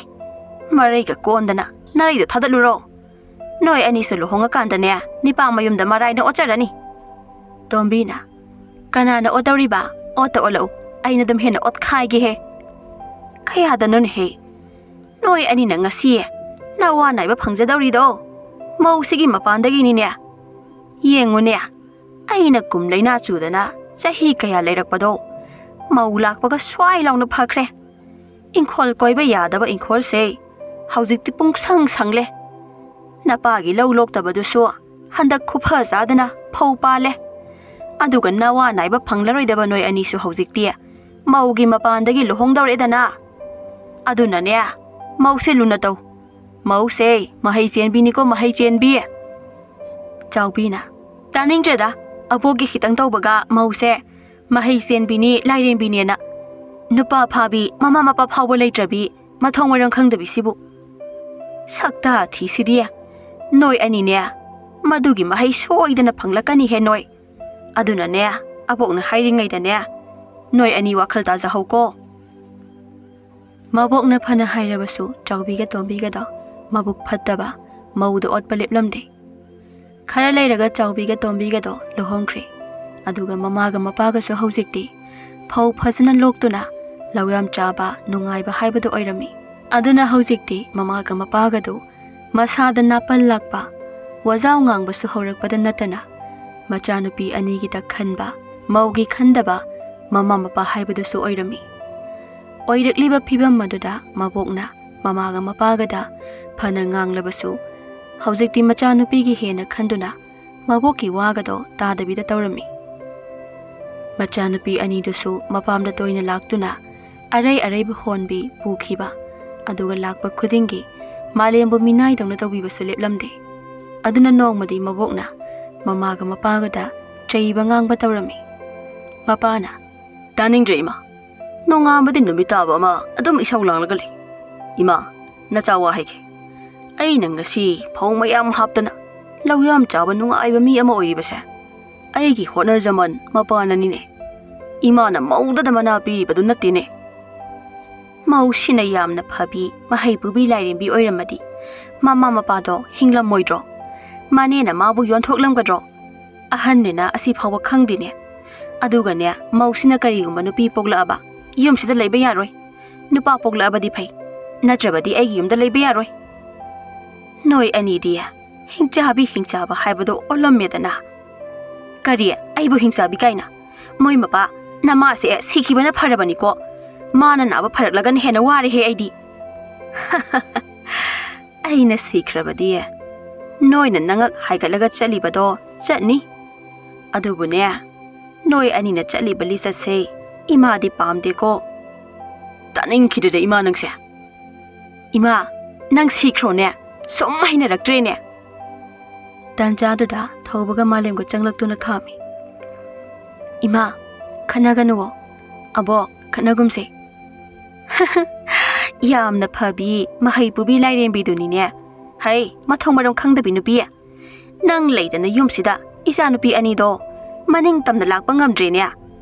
ꯃꯔꯩꯒ ꯀꯣꯟꯗꯅ ꯅꯔꯩꯗꯣ ꯊꯥꯗꯠꯂꯨꯔꯣ꯫ ꯅꯣꯏ ꯑꯅꯤꯁꯨ ꯂꯨꯍꯣꯡꯉꯀꯥꯟꯗꯅꯦ ꯅꯤꯄꯥ ꯃꯌꯨꯝꯗ ꯃꯔꯥꯏꯅ ꯑꯣꯠꯆꯔꯅꯤ꯫" ꯇꯣꯝꯕꯤꯅ, "ꯀꯅꯥꯅ ꯑꯣꯠꯇꯧꯔꯤꯕ? ꯑꯣꯠꯇ ꯑꯣꯠꯂꯛꯎ, ꯑꯩꯅ ꯑꯗꯨꯝ ꯍꯦꯟꯅ ꯑꯣꯠꯈꯥꯏꯒꯦꯍꯦ꯫" "ꯀꯌꯥꯗꯅꯣꯅꯦꯍꯦ? ꯅꯣꯏ ꯑꯅꯤꯅ ꯉꯁꯤ ꯅꯋꯥ ꯅꯥꯏꯕ ꯐꯪꯖꯗꯧꯔꯤꯗꯣ ꯃꯧꯁꯤꯒꯤ ꯃꯄꯥꯟꯗꯒꯤꯅꯤꯅꯦ꯫ ꯌꯦꯡꯉꯨꯅꯦ, ꯑꯩꯅ ꯀꯨꯝ ꯂꯩꯅꯥ ꯆꯨꯗꯅ ꯆꯍꯤ ꯀꯌꯥ ꯂꯩꯔꯛꯄꯗꯣ ꯃꯧ ꯂꯥꯛꯄꯒ ꯁ꯭ꯋꯥꯏ ꯂꯥꯎꯅ ꯐꯈ꯭ꯔꯦ꯫ ꯏꯪꯈꯣꯜ ꯀꯣꯏꯕ ꯌꯥꯗꯕ ꯏꯪꯈꯣꯜꯁꯦ ꯍꯧꯖꯤꯛꯇꯤ ꯄꯨꯡꯁꯪ ꯁꯪꯂꯦ꯫ ꯅꯄꯥꯒꯤ ꯂꯧ ꯂꯣꯛꯇꯕꯗꯨꯁꯨ ꯍꯟꯗꯛ ꯈꯨꯐ ꯆꯥꯗꯅ ꯐꯧ ꯄꯥꯜꯂꯦ꯫ ꯑꯗꯨꯒ ꯅꯋꯥ ꯅꯥꯏꯕ ꯐꯪꯂꯔꯣꯏꯗꯕ ꯅꯣꯏ ꯑꯅꯤꯁꯨ ꯍꯧꯖꯤꯛꯇꯤ ꯃꯧꯒꯤ ꯃꯄꯥꯟꯗꯒꯤ ꯂꯨꯍꯣꯡꯗꯧꯔꯦꯗꯅ꯫ ꯑꯗꯨꯅꯅꯦ, ꯃꯧꯁꯦ ꯂꯨꯅ ꯇꯧ꯫ ꯃꯧꯁꯦ ꯃꯍꯩ ꯆꯦꯟꯕꯤꯅꯤꯀꯣ, ꯃꯍꯩ ꯆꯦꯟꯕꯤ꯫" ꯆꯥꯎꯕꯤꯅ, "ꯇꯥꯅꯤꯡꯗ꯭ꯔꯦꯗ, ꯑꯕꯣꯛꯀꯤ ꯈꯤꯇꯪ ꯇꯧꯕꯒ ꯃꯧꯁꯦ ꯃꯍꯩ ꯆꯦꯟꯕꯤꯅꯤ, ꯂꯥꯏꯔꯦꯝꯕꯤꯅꯦꯅ꯫ ꯅꯨꯄꯥ ꯐꯥꯕꯤ, ꯃꯃꯥ ꯃꯄꯥ ꯐꯥꯎꯕ ꯂꯩꯇ꯭ꯔꯕꯤ, ꯃꯊꯣꯡ ꯃꯔꯝ ꯈꯪꯗꯕꯤ ꯁꯤꯕꯨ꯫ ꯁꯛꯇꯥ ꯊꯤꯁꯤꯗꯤ꯫ ꯅꯣꯏ ꯑꯅꯤꯅꯦ, ꯃꯗꯨꯒꯤ ꯃꯍꯩ ꯁꯣꯏꯗꯅ ꯐꯪꯂꯛꯀꯅꯤꯍꯦ ꯅꯣꯏ꯫ ꯑꯗꯨꯅꯅꯦ, ꯑꯕꯣꯛꯅ ꯍꯥꯏꯔꯤꯉꯩꯗꯅꯦ, ꯅꯣꯏ ꯑꯅꯤ ꯋꯥꯈꯜ ꯇꯥꯖꯍꯧꯀꯣ꯫" ꯃꯕꯣꯛꯅ ꯐꯅ ꯍꯥꯏꯔꯕꯁꯨ ꯆꯥꯎꯕꯤꯒ ꯇꯣꯝꯕꯤꯒꯗꯣ ꯃꯕꯨꯛ ꯐꯠꯇꯕ, ꯃꯧꯗ ꯑꯣꯠꯄ ꯂꯦꯞꯂꯝꯗꯦ꯫ ꯈꯔ ꯂꯩꯔꯒ ꯆꯥꯎꯕꯤꯒ ꯇꯣꯝꯕꯤꯒꯗꯣ ꯂꯨꯍꯣꯡꯈ꯭ꯔꯦ꯫ ꯑꯗꯨꯒ ꯃꯃꯥꯒ ꯃꯄꯥꯒꯁꯨ ꯍꯧꯖꯤꯛꯇꯤ ꯐꯧ ꯐꯖꯅ ꯂꯣꯛꯇꯨꯅ ꯂꯧ ꯌꯥꯝ ꯆꯥꯕ, ꯅꯨꯡꯉꯥꯏꯕ ꯍꯥꯏꯕꯗꯨ ꯑꯣꯏꯔꯝꯃꯤ꯫ ꯑꯗꯨꯅ ꯍꯧꯖꯤꯛꯇꯤ ꯃꯃꯥꯒ ꯃꯄꯥꯒꯗꯨ ꯃꯁꯥꯗ ꯅꯥꯄꯜ ꯂꯥꯛꯄ, ꯋꯥꯖꯥꯎ ꯉꯥꯡꯕꯁꯨ ꯍꯧꯔꯛꯄꯗ ꯅꯠꯇꯅ ꯃꯆꯥꯅꯨꯄꯤ ꯑꯅꯤꯒꯤꯗ ꯈꯟꯕ, ꯃꯧꯒꯤ ꯈꯟꯗꯕ ꯃꯃꯥ ꯃꯄꯥ ꯍꯥꯏꯕꯗꯨꯁꯨ ꯑꯣꯏꯔꯝꯃꯤ꯫ ꯑꯣꯏꯔꯛꯂꯤꯕ ꯐꯤꯕꯝ ꯑꯗꯨꯗ ꯃꯕꯣꯛꯅ ꯃꯃꯥꯒ ꯃꯄꯥꯒꯗ ꯐꯅ ꯉꯥꯡꯂꯕꯁꯨ ꯍꯧꯖꯤꯛꯇꯤ ꯃꯆꯥꯅꯨꯄꯤꯒꯤ ꯍꯦꯟꯅ ꯈꯟꯗꯨꯅ ꯃꯕꯣꯛꯀꯤ ꯋꯥꯒꯗꯣ ꯇꯥꯗꯕꯤꯗ ꯇꯧꯔꯝꯃꯤ꯫ ꯃꯆꯥꯅꯨꯄꯤ ꯑꯅꯤꯗꯨꯁꯨ ꯃꯄꯥꯝꯗ ꯇꯣꯏꯅ ꯂꯥꯛꯇꯨꯅ ꯑꯔꯩ ꯑꯔꯩꯕ ꯍꯣꯟꯕꯤ ꯄꯨꯈꯤꯕ, ꯑꯗꯨꯒ ꯂꯥꯛꯄ ꯈꯨꯗꯤꯡꯒꯤ ꯃꯥꯂꯦꯝꯕꯨ ꯃꯤꯅꯥꯏꯗꯧꯅ ꯇꯧꯕꯤꯕꯁꯨ ꯂꯦꯞꯂꯝꯗꯦ꯫ ꯑꯗꯨꯅ ꯅꯣꯡꯃꯗꯤ ꯃꯕꯣꯛꯅ ꯃꯃꯥꯒ ꯃꯄꯥꯒꯗ ꯆꯩꯕ ꯉꯥꯡꯕ ꯇꯧꯔꯝꯃꯤ꯫ ꯃꯄꯥꯅ, "ꯇꯥꯅꯤꯡꯗ꯭ꯔꯦ ꯏꯃꯥ, ꯅꯣꯡꯉꯥꯟꯕꯗꯤ ꯅꯨꯃꯤꯠ ꯇꯥꯕ ꯑꯃ ꯑꯗꯨꯝ ꯏꯁꯧ ꯂꯥꯡꯂꯒ ꯂꯩ꯫ ꯏꯃꯥ, ꯅꯆꯥ ꯋꯥ ꯍꯥꯏꯒꯦ꯫ ꯑꯩꯅ ꯉꯁꯤ ꯐꯧ ꯃꯌꯥꯝ ꯍꯥꯞꯇꯅ ꯂꯧ ꯌꯥꯝ ꯆꯥꯕ ꯅꯨꯡꯉꯥꯏꯕ ꯃꯤ ꯑꯃ ꯑꯣꯏꯔꯤꯕꯁꯦ ꯑꯩꯒꯤ ꯍꯣꯠꯅꯖꯃꯟ ꯃꯄꯥꯅꯅꯤꯅꯦ꯫ ꯏꯃꯥꯅ ꯃꯧꯗꯗ ꯃꯅꯥ ꯄꯤꯔꯤꯕꯗꯨ ꯅꯠꯇꯦꯅꯦ꯫ ꯃꯧꯁꯤꯅ ꯌꯥꯝꯅ ꯐꯕꯤ, ꯃꯍꯩ ꯄꯨꯕꯤ ꯂꯥꯏꯔꯦꯝꯕꯤ ꯑꯣꯏꯔꯝꯃꯗꯤ ꯃꯃꯥ ꯃꯄꯥꯗꯣ ꯍꯤꯡꯂꯝꯃꯣꯏꯗ꯭ꯔꯣ? ꯃꯅꯦꯅ ꯃꯥꯕꯨ ꯌꯣꯟꯊꯣꯛꯂꯝꯒꯗ꯭ꯔꯣ? ꯑꯍꯟꯅꯤꯅ ꯑꯁꯤ ꯐꯥꯎꯕ ꯈꯪꯗꯦꯅꯦ꯫ ꯑꯗꯨꯒꯅꯦ, ꯃꯧꯁꯤꯅ ꯀꯔꯤꯒꯨꯝꯕ ꯅꯨꯄꯤ ꯄꯣꯛꯂꯛꯑꯕ ꯌꯨꯝꯁꯤꯗ ꯂꯩꯕ ꯌꯥꯔꯣꯏ, ꯅꯨꯄꯥ ꯄꯣꯛꯂꯛꯑꯕꯗꯤ ꯐꯩ, ꯅꯠꯇ꯭ꯔꯕꯗꯤ ꯑꯩꯒꯤ ꯌꯨꯝꯗ ꯂꯩꯕ ꯌꯥꯔꯣꯏ꯫ ꯅꯣꯏ ꯑꯅꯤꯗꯤ ꯍꯤꯡꯆꯥꯕꯤ ꯍꯤꯡꯆꯥꯕ ꯍꯥꯏꯕꯗꯣ ꯑꯣꯜꯂꯝꯃꯦꯗꯅ꯫ ꯀꯔꯤ? ꯑꯩꯕꯨ ꯍꯤꯡꯆꯥꯕꯤ ꯀꯥꯏꯅ? ꯃꯣꯏ ꯃꯄꯥ, ꯅꯃꯥꯁꯦ ꯁꯤꯈꯤꯕꯅ ꯐꯔꯕꯅꯤꯀꯣ꯫ ꯃꯥꯅ ꯅꯥꯕ ꯐꯔꯛꯂꯒꯅ ꯍꯦꯟꯅ ꯋꯥꯔꯦꯍꯦ ꯑꯩꯗꯤ꯫ ꯑꯩꯅ ꯁꯤꯈ꯭ꯔꯕꯗꯤ ꯅꯣꯏꯅ ꯅꯉꯛ ꯍꯥꯏꯒꯠꯂꯒ ꯆꯠꯂꯤꯕꯗꯣ ꯆꯠꯅꯤ꯫ ꯑꯗꯨꯕꯨꯅꯦ, ꯅꯣꯏ ꯑꯅꯤꯅ ꯆꯠꯂꯤꯕ ꯂꯤꯆꯠꯁꯦ ꯏꯃꯥꯗꯤ ꯄꯥꯝꯗꯦꯀꯣ꯫ ꯇꯥꯅꯤꯡꯈꯤꯗ꯭ꯔꯦꯗ ꯏꯃꯥ ꯅꯪꯁꯦ꯫ ꯏꯃꯥ, ꯅꯪ ꯁꯤꯈ꯭ꯔꯣꯅꯦ꯫ ꯁꯨꯝ ꯍꯩꯅꯔꯛꯇ꯭ꯔꯦꯅꯦ꯫ ꯇꯥꯟꯖꯥꯗꯨꯗ ꯊꯧꯕꯒ ꯃꯥꯂꯦꯝꯒ ꯆꯪꯂꯛꯇꯨꯅ ꯈꯥꯝꯃꯤ꯫ "ꯏꯃꯥ, ꯈꯠꯅꯒꯅꯨꯋꯣ꯫ ꯑꯕꯣꯛ, ꯈꯠꯅꯒꯨꯝꯁꯦ꯫" "ꯌꯥꯝꯅ ꯐꯕꯤ, ꯃꯍꯩ ꯄꯨꯕꯤ ꯂꯥꯏꯔꯦꯝꯕꯤꯗꯨꯅꯤꯅꯦ꯫ ꯍꯩ, ꯃꯊꯣꯡ ꯃꯔꯝ ꯈꯪꯗꯕꯤ ꯅꯨꯄꯤ꯫ ꯅꯪ ꯂꯩꯗꯅ ꯌꯨꯝꯁꯤꯗ ꯏꯆꯥꯅꯨꯄꯤ ꯑꯅꯤꯗꯣ ꯃꯅꯤꯡ ꯇꯝꯅ ꯂꯥꯛꯄ ꯉꯝꯗ꯭ꯔꯦꯅꯦ꯫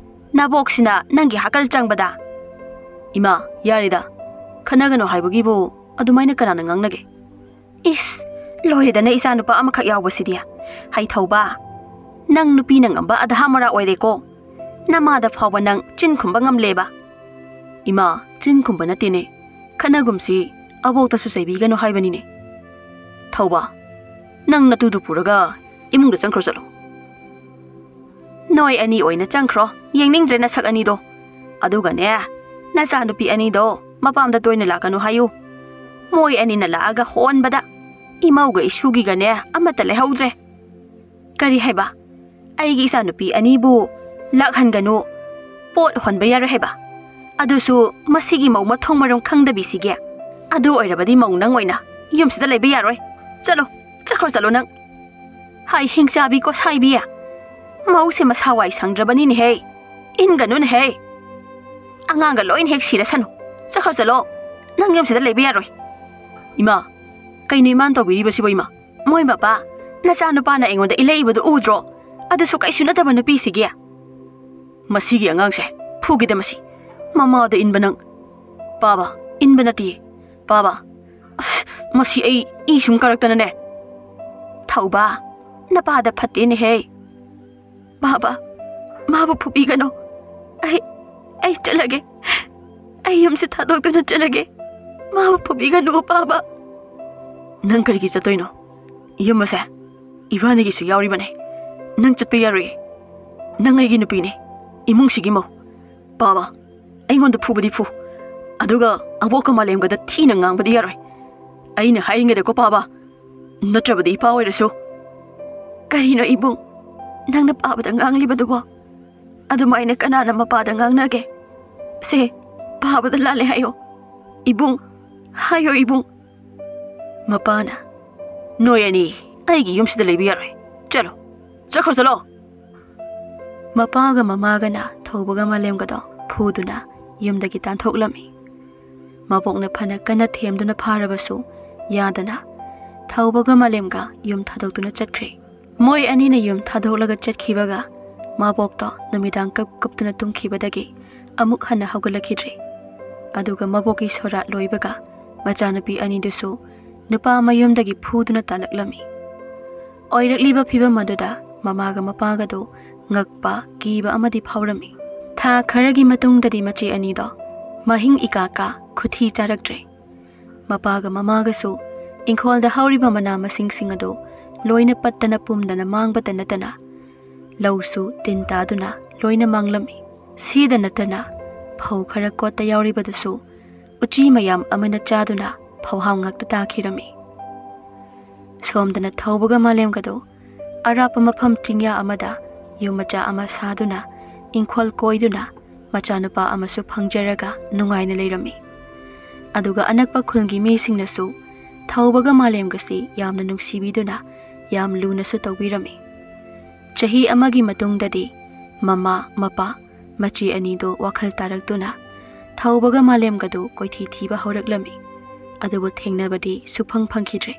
ꯅꯕꯣꯛꯁꯤꯅ ꯅꯪꯒꯤ ꯍꯥꯀꯜ ꯆꯪꯕꯗ꯫" "ꯏꯃꯥ, ꯌꯥꯔꯦꯗ꯫ ꯈꯠꯅꯒꯅꯣ ꯍꯥꯏꯕꯒꯤꯕꯨ ꯑꯗꯨꯃꯥꯏꯅ ꯀꯅꯥꯅ ꯉꯥꯡꯅꯒꯦ? ꯏꯁ, ꯂꯣꯏꯔꯦꯗꯅ, ꯏꯆꯥ ꯅꯨꯄꯥ ꯑꯃꯈꯛ ꯌꯥꯎꯕꯁꯤꯗꯤ꯫ ꯍꯩꯊꯧꯕ, ꯅꯪ ꯅꯨꯄꯤꯅ ꯉꯝꯕ ꯑꯙꯥ ꯃꯔꯥ ꯑꯣꯏꯔꯦꯀꯣ꯫ ꯅꯃꯥꯗ ꯐꯥꯎꯕ ꯅꯪ ꯆꯤꯟ ꯈꯨꯝꯕ ꯉꯝꯂꯦꯕ꯫ ꯏꯃꯥ, ꯆꯤꯟ ꯈꯨꯝꯕ ꯅꯠꯇꯦꯅꯦ, ꯈꯠꯅꯒꯨꯝꯁꯤ, ꯑꯕꯣꯛꯇꯁꯨ ꯆꯩꯕꯤꯒꯅꯨ ꯍꯥꯏꯕꯅꯤꯅꯦ꯫ ꯊꯧꯕ, ꯅꯪ ꯅꯇꯨꯗꯨ ꯄꯨꯔꯒ ꯏꯃꯨꯡꯗ ꯆꯪꯈ꯭ꯔꯣ ꯆꯠꯂꯣ꯫ ꯅꯣꯏ ꯑꯅꯤ ꯑꯣꯏꯅ ꯆꯪꯈ꯭ꯔꯣ, ꯌꯦꯡꯅꯤꯡꯗ꯭ꯔꯦ ꯅꯁꯛ ꯑꯅꯤꯗꯣ꯫ ꯑꯗꯨꯒꯅꯦ, ꯅꯆꯥꯅꯨꯄꯤ ꯑꯅꯤꯗꯣ ꯃꯄꯥꯝꯗ ꯇꯣꯏꯅ ꯂꯥꯛꯀꯅꯨ ꯍꯥꯏꯌꯨ꯫ ꯃꯣꯏ ꯑꯅꯤꯅ ꯂꯥꯛꯑꯒ ꯍꯣꯟꯕꯗ ꯏꯃꯧꯒ ꯏꯁꯨꯒꯤꯒꯅꯦ ꯑꯃꯠꯇ ꯂꯩꯍꯧꯗ꯭ꯔꯦ꯫ ꯀꯔꯤ ꯍꯥꯏꯕ? ꯑꯩꯒꯤ ꯏꯆꯥꯅꯨꯄꯤ ꯑꯅꯤꯕꯨ ꯂꯥꯛꯍꯟꯒꯅꯨ, ꯄꯣꯠ ꯍꯣꯟꯕ ꯌꯥꯔꯣꯏ ꯍꯥꯏꯕ? ꯑꯗꯨꯁꯨ ꯃꯁꯤꯒꯤ ꯃꯧ ꯃꯊꯣꯡ ꯃꯔꯝ ꯈꯪꯗꯕꯤꯁꯤꯒꯤ꯫ ꯑꯗꯨ ꯑꯣꯏꯔꯕꯗꯤ ꯃꯧ ꯅꯪ ꯑꯣꯏꯅ ꯌꯨꯝꯁꯤꯗ ꯂꯩꯕ ꯌꯥꯔꯣꯏ꯫ ꯆꯠꯂꯣ, ꯆꯠꯈ꯭ꯔꯣ ꯆꯠꯂꯣ ꯅꯪ꯫ ꯍꯥꯏ ꯍꯤꯡꯆꯥꯕꯤ ꯀꯣꯁꯥꯏꯕꯤ, ꯃꯧꯁꯦ ꯃꯁꯥ ꯋꯥꯏ ꯁꯪꯗ꯭ꯔꯕꯅꯤꯅꯦꯍꯦ꯫ ꯏꯟꯒꯅꯨꯅꯦꯍꯦ꯫ ꯑꯉꯥꯡꯒ ꯂꯣꯏꯅ ꯍꯦꯛ ꯁꯤꯔꯁꯅꯨ꯫ ꯆꯠꯈ꯭ꯔꯣ ꯆꯠꯂꯣ꯫ ꯅꯪ ꯌꯨꯝꯁꯤꯗ ꯂꯩꯕ ꯌꯥꯔꯣꯏ꯫ ꯏꯃꯥ, ꯀꯩꯅꯣ ꯏꯃꯥꯅ ꯇꯧꯕꯤꯔꯤꯕꯁꯤꯕꯣ ꯏꯃꯥ? ꯃꯣꯏ ꯃꯄꯥ, ꯅꯆꯥꯅꯨꯄꯥꯅ ꯑꯩꯉꯣꯟꯗ ꯏꯜꯂꯛꯏꯕꯗꯨ ꯎꯗ꯭ꯔꯣ? ꯑꯗꯨꯁꯨ ꯀꯩꯁꯨ ꯅꯠꯇꯕ ꯅꯨꯄꯤꯁꯤꯒꯤ꯫ ꯃꯁꯤꯒꯤ ꯑꯉꯥꯡꯁꯦ ꯐꯨꯒꯦꯗ ꯃꯁꯤ꯫ ꯃꯃꯥꯗ ꯏꯟꯕ ꯅꯪ꯫ ꯄꯥꯕ, ꯏꯟꯕ ꯅꯠꯇꯦ꯫ ꯄꯥꯕ, ꯑꯁ, ꯃꯁꯤ ꯑꯩ ꯏ ꯁꯨꯝ ꯀꯥꯔꯛꯇꯅꯅꯦ꯫ ꯊꯧꯕ, ꯅꯄꯥꯗ ꯐꯠꯇꯦꯅꯦꯍꯦ꯫ ꯕꯥꯕꯥ, ꯃꯥꯕꯨ ꯐꯨꯕꯤꯒꯅꯨ꯫ ꯑꯩ, ꯑꯩ ꯆꯠꯂꯒꯦ꯫ ꯑꯩ ꯌꯨꯝꯁꯦ ꯊꯥꯗꯣꯛꯇꯨꯅ ꯆꯠꯂꯒꯦ꯫ ꯃꯥꯕꯨ ꯐꯨꯕꯤꯒꯅꯨ, ꯕꯥꯕꯥ꯫ ꯅꯪ ꯀꯔꯤꯒꯤ ꯆꯠꯇꯣꯏꯅꯣ? ꯌꯨꯝ ꯑꯁꯦ ꯏꯕꯥꯅꯤꯒꯤꯁꯨ ꯌꯥꯎꯔꯤꯕꯅꯦ꯫ ꯅꯪ ꯆꯠꯄ ꯌꯥꯔꯣꯏ꯫ ꯅꯪ ꯑꯩꯒꯤ ꯅꯨꯄꯤꯅꯦ꯫ ꯏꯃꯨꯡꯁꯤꯒꯤ ꯃꯧ꯫ ꯄꯥꯕ, ꯑꯩꯉꯣꯟꯗ ꯐꯨꯕꯗꯤ ꯐꯨ꯫ ꯑꯗꯨꯒ ꯑꯕꯣꯛꯀ ꯃꯥꯂꯦꯝꯒꯗ ꯊꯤꯅ ꯉꯥꯡꯕꯗꯤ ꯌꯥꯔꯣꯏ꯫ ꯑꯩꯅ ꯍꯥꯏꯔꯤꯉꯩꯗꯀꯣ, ꯄꯥꯕ꯫ ꯅꯠꯇ꯭ꯔꯕꯗꯤ ꯏꯄꯥ ꯑꯣꯏꯔꯁꯨ꯫ ꯀꯔꯤꯅꯣ ꯏꯕꯨꯡ? ꯅꯪꯅ ꯄꯥꯕꯗ ꯉꯥꯡꯂꯤꯕꯗꯨꯕꯣ? ꯑꯗꯨꯃꯥꯏꯅ ꯀꯅꯥꯅ ꯃꯄꯥꯗ ꯉꯥꯡꯅꯒꯦ? ꯁꯦ, ꯄꯥꯕꯗ ꯂꯥꯜꯂꯦ ꯍꯥꯏꯌꯣ꯫ ꯏꯕꯨꯡ, ꯍꯥꯏꯌꯣ ꯏꯕꯨꯡ꯫ ꯃꯄꯥꯅ, "ꯅꯣꯏ ꯑꯅꯤ ꯑꯩꯒꯤ ꯌꯨꯝꯁꯤꯗ ꯂꯩꯕ ꯌꯥꯔꯣꯏ꯫ ꯆꯠꯂꯣ, ꯆꯠꯈ꯭ꯔꯣ ꯆꯠꯂꯣ!" ꯃꯄꯥꯒ ꯃꯃꯥꯒꯅ ꯊꯧꯕꯒ ꯃꯥꯂꯦꯝꯒꯗꯣ ꯐꯨꯗꯨꯅ ꯌꯨꯝꯗꯒꯤ ꯇꯥꯟꯊꯣꯛꯂꯝꯃꯤ꯫ ꯃꯕꯣꯛꯅ ꯐꯅ ꯀꯟꯅ ꯊꯦꯝꯗꯨꯅ ꯐꯥꯔꯕꯁꯨ ꯌꯥꯗꯅ ꯊꯧꯕꯒ ꯃꯥꯂꯦꯝꯒ ꯌꯨꯝ ꯊꯥꯗꯣꯛꯇꯨꯅ ꯆꯠꯈ꯭ꯔꯦ꯫ ꯃꯣꯏ ꯑꯅꯤꯅ ꯌꯨꯝ ꯊꯥꯗꯣꯛꯂꯒ ꯆꯠꯈꯤꯕꯒ ꯃꯕꯣꯛꯇꯣ ꯅꯨꯃꯤꯗꯥꯡ ꯀꯞ ꯀꯞꯇꯨꯅ ꯇꯨꯝꯈꯤꯕꯗꯒꯤ ꯑꯃꯨꯛ ꯍꯟꯅ ꯍꯧꯒꯠꯂꯛꯈꯤꯗ꯭ꯔꯦ꯫ ꯑꯗꯨꯒ ꯃꯕꯣꯛꯀꯤ ꯁꯣꯔꯥꯠ ꯂꯣꯏꯕꯒ ꯃꯆꯥꯅꯨꯄꯤ ꯑꯅꯤꯗꯨꯁꯨ ꯅꯨꯄꯥ ꯃꯌꯨꯝꯗꯒꯤ ꯐꯨꯗꯨꯅ ꯇꯥꯜꯂꯛꯂꯝꯃꯤ꯫ ꯑꯣꯏꯔꯛꯂꯤꯕ ꯐꯤꯕꯝ ꯑꯗꯨꯗ ꯃꯃꯥꯒ ꯃꯄꯥꯒꯗꯨ ꯉꯛꯄ, ꯀꯤꯕ ꯑꯃꯗꯤ ꯐꯥꯎꯔꯝꯃꯤ꯫ ꯊꯥ ꯈꯔꯒꯤ ꯃꯇꯨꯡꯗꯗꯤ ꯃꯆꯦ ꯑꯅꯤꯗꯣ ꯃꯍꯤꯡ ꯏꯀꯥ ꯀꯥ, ꯈꯨꯊꯤ ꯆꯥꯔꯛꯇ꯭ꯔꯦ꯫ ꯃꯄꯥꯒ ꯃꯃꯥꯒꯁꯨ ꯏꯪꯈꯣꯜꯗ ꯍꯧꯔꯤꯕ ꯃꯅꯥ ꯃꯁꯤꯡꯁꯤꯡ ꯑꯗꯨ ꯂꯣꯏꯅ ꯄꯠꯇꯅ ꯄꯨꯝꯗꯅ ꯃꯥꯡꯕꯇ ꯅꯠꯇꯅ ꯂꯧꯁꯨ ꯇꯤꯟ ꯇꯥꯗꯨꯅ ꯂꯣꯏꯅ ꯃꯥꯡꯂꯝꯃꯤ꯫ ꯁꯤꯗ ꯅꯠꯇꯅ ꯐꯧ ꯈꯔ ꯀꯣꯠꯇ ꯌꯥꯎꯔꯤꯕꯗꯨꯁꯨ ꯎꯆꯤ ꯃꯌꯥꯝ ꯑꯃꯅ ꯆꯥꯗꯨꯅ ꯐꯧꯍꯥꯎ ꯉꯥꯛꯇ ꯇꯥꯈꯤꯔꯝꯃꯤ꯫ ꯁꯣꯝꯗꯅ ꯊꯧꯕꯒ ꯃꯥꯂꯦꯝꯒꯗꯣ ꯑꯔꯥꯞꯄ ꯃꯐꯝ ꯆꯤꯡꯌꯥ ꯑꯃꯗ ꯌꯨꯝ ꯃꯆꯥ ꯑꯃ ꯁꯥꯗꯨꯅ ꯏꯪꯈꯣꯜ ꯀꯣꯏꯗꯨꯅ ꯃꯆꯥꯅꯨꯄꯥ ꯑꯃꯁꯨ ꯐꯪꯖꯔꯒ ꯅꯨꯡꯉꯥꯏꯅ ꯂꯩꯔꯝꯃꯤ꯫ ꯑꯗꯨꯒ ꯑꯅꯛꯄ ꯈꯨꯜꯒꯤ ꯃꯤꯁꯤꯡꯅꯁꯨ ꯊꯧꯕꯒ ꯃꯥꯂꯦꯝꯒꯁꯤ ꯌꯥꯝꯅ ꯅꯨꯡꯁꯤꯕꯤꯗꯨꯅ ꯌꯥꯝ ꯂꯨꯅꯁꯨ ꯇꯧꯕꯤꯔꯝꯃꯤ꯫ ꯆꯍꯤ ꯑꯃꯒꯤ ꯃꯇꯨꯡꯗꯗꯤ ꯃꯃꯥ, ꯃꯄꯥ, ꯃꯆꯦ ꯑꯅꯤꯗꯨ ꯋꯥꯈꯜ ꯇꯥꯔꯛꯇꯨꯅ ꯊꯧꯕꯒ ꯃꯥꯂꯦꯝꯒꯗꯨ ꯀꯣꯏꯊꯤ ꯊꯤꯕ ꯍꯧꯔꯛꯂꯝꯃꯤ꯫ ꯑꯗꯨꯕꯨ ꯊꯦꯡꯅꯕꯗꯤ ꯁꯨꯐꯪ ꯐꯪꯈꯤꯗ꯭ꯔꯦ꯫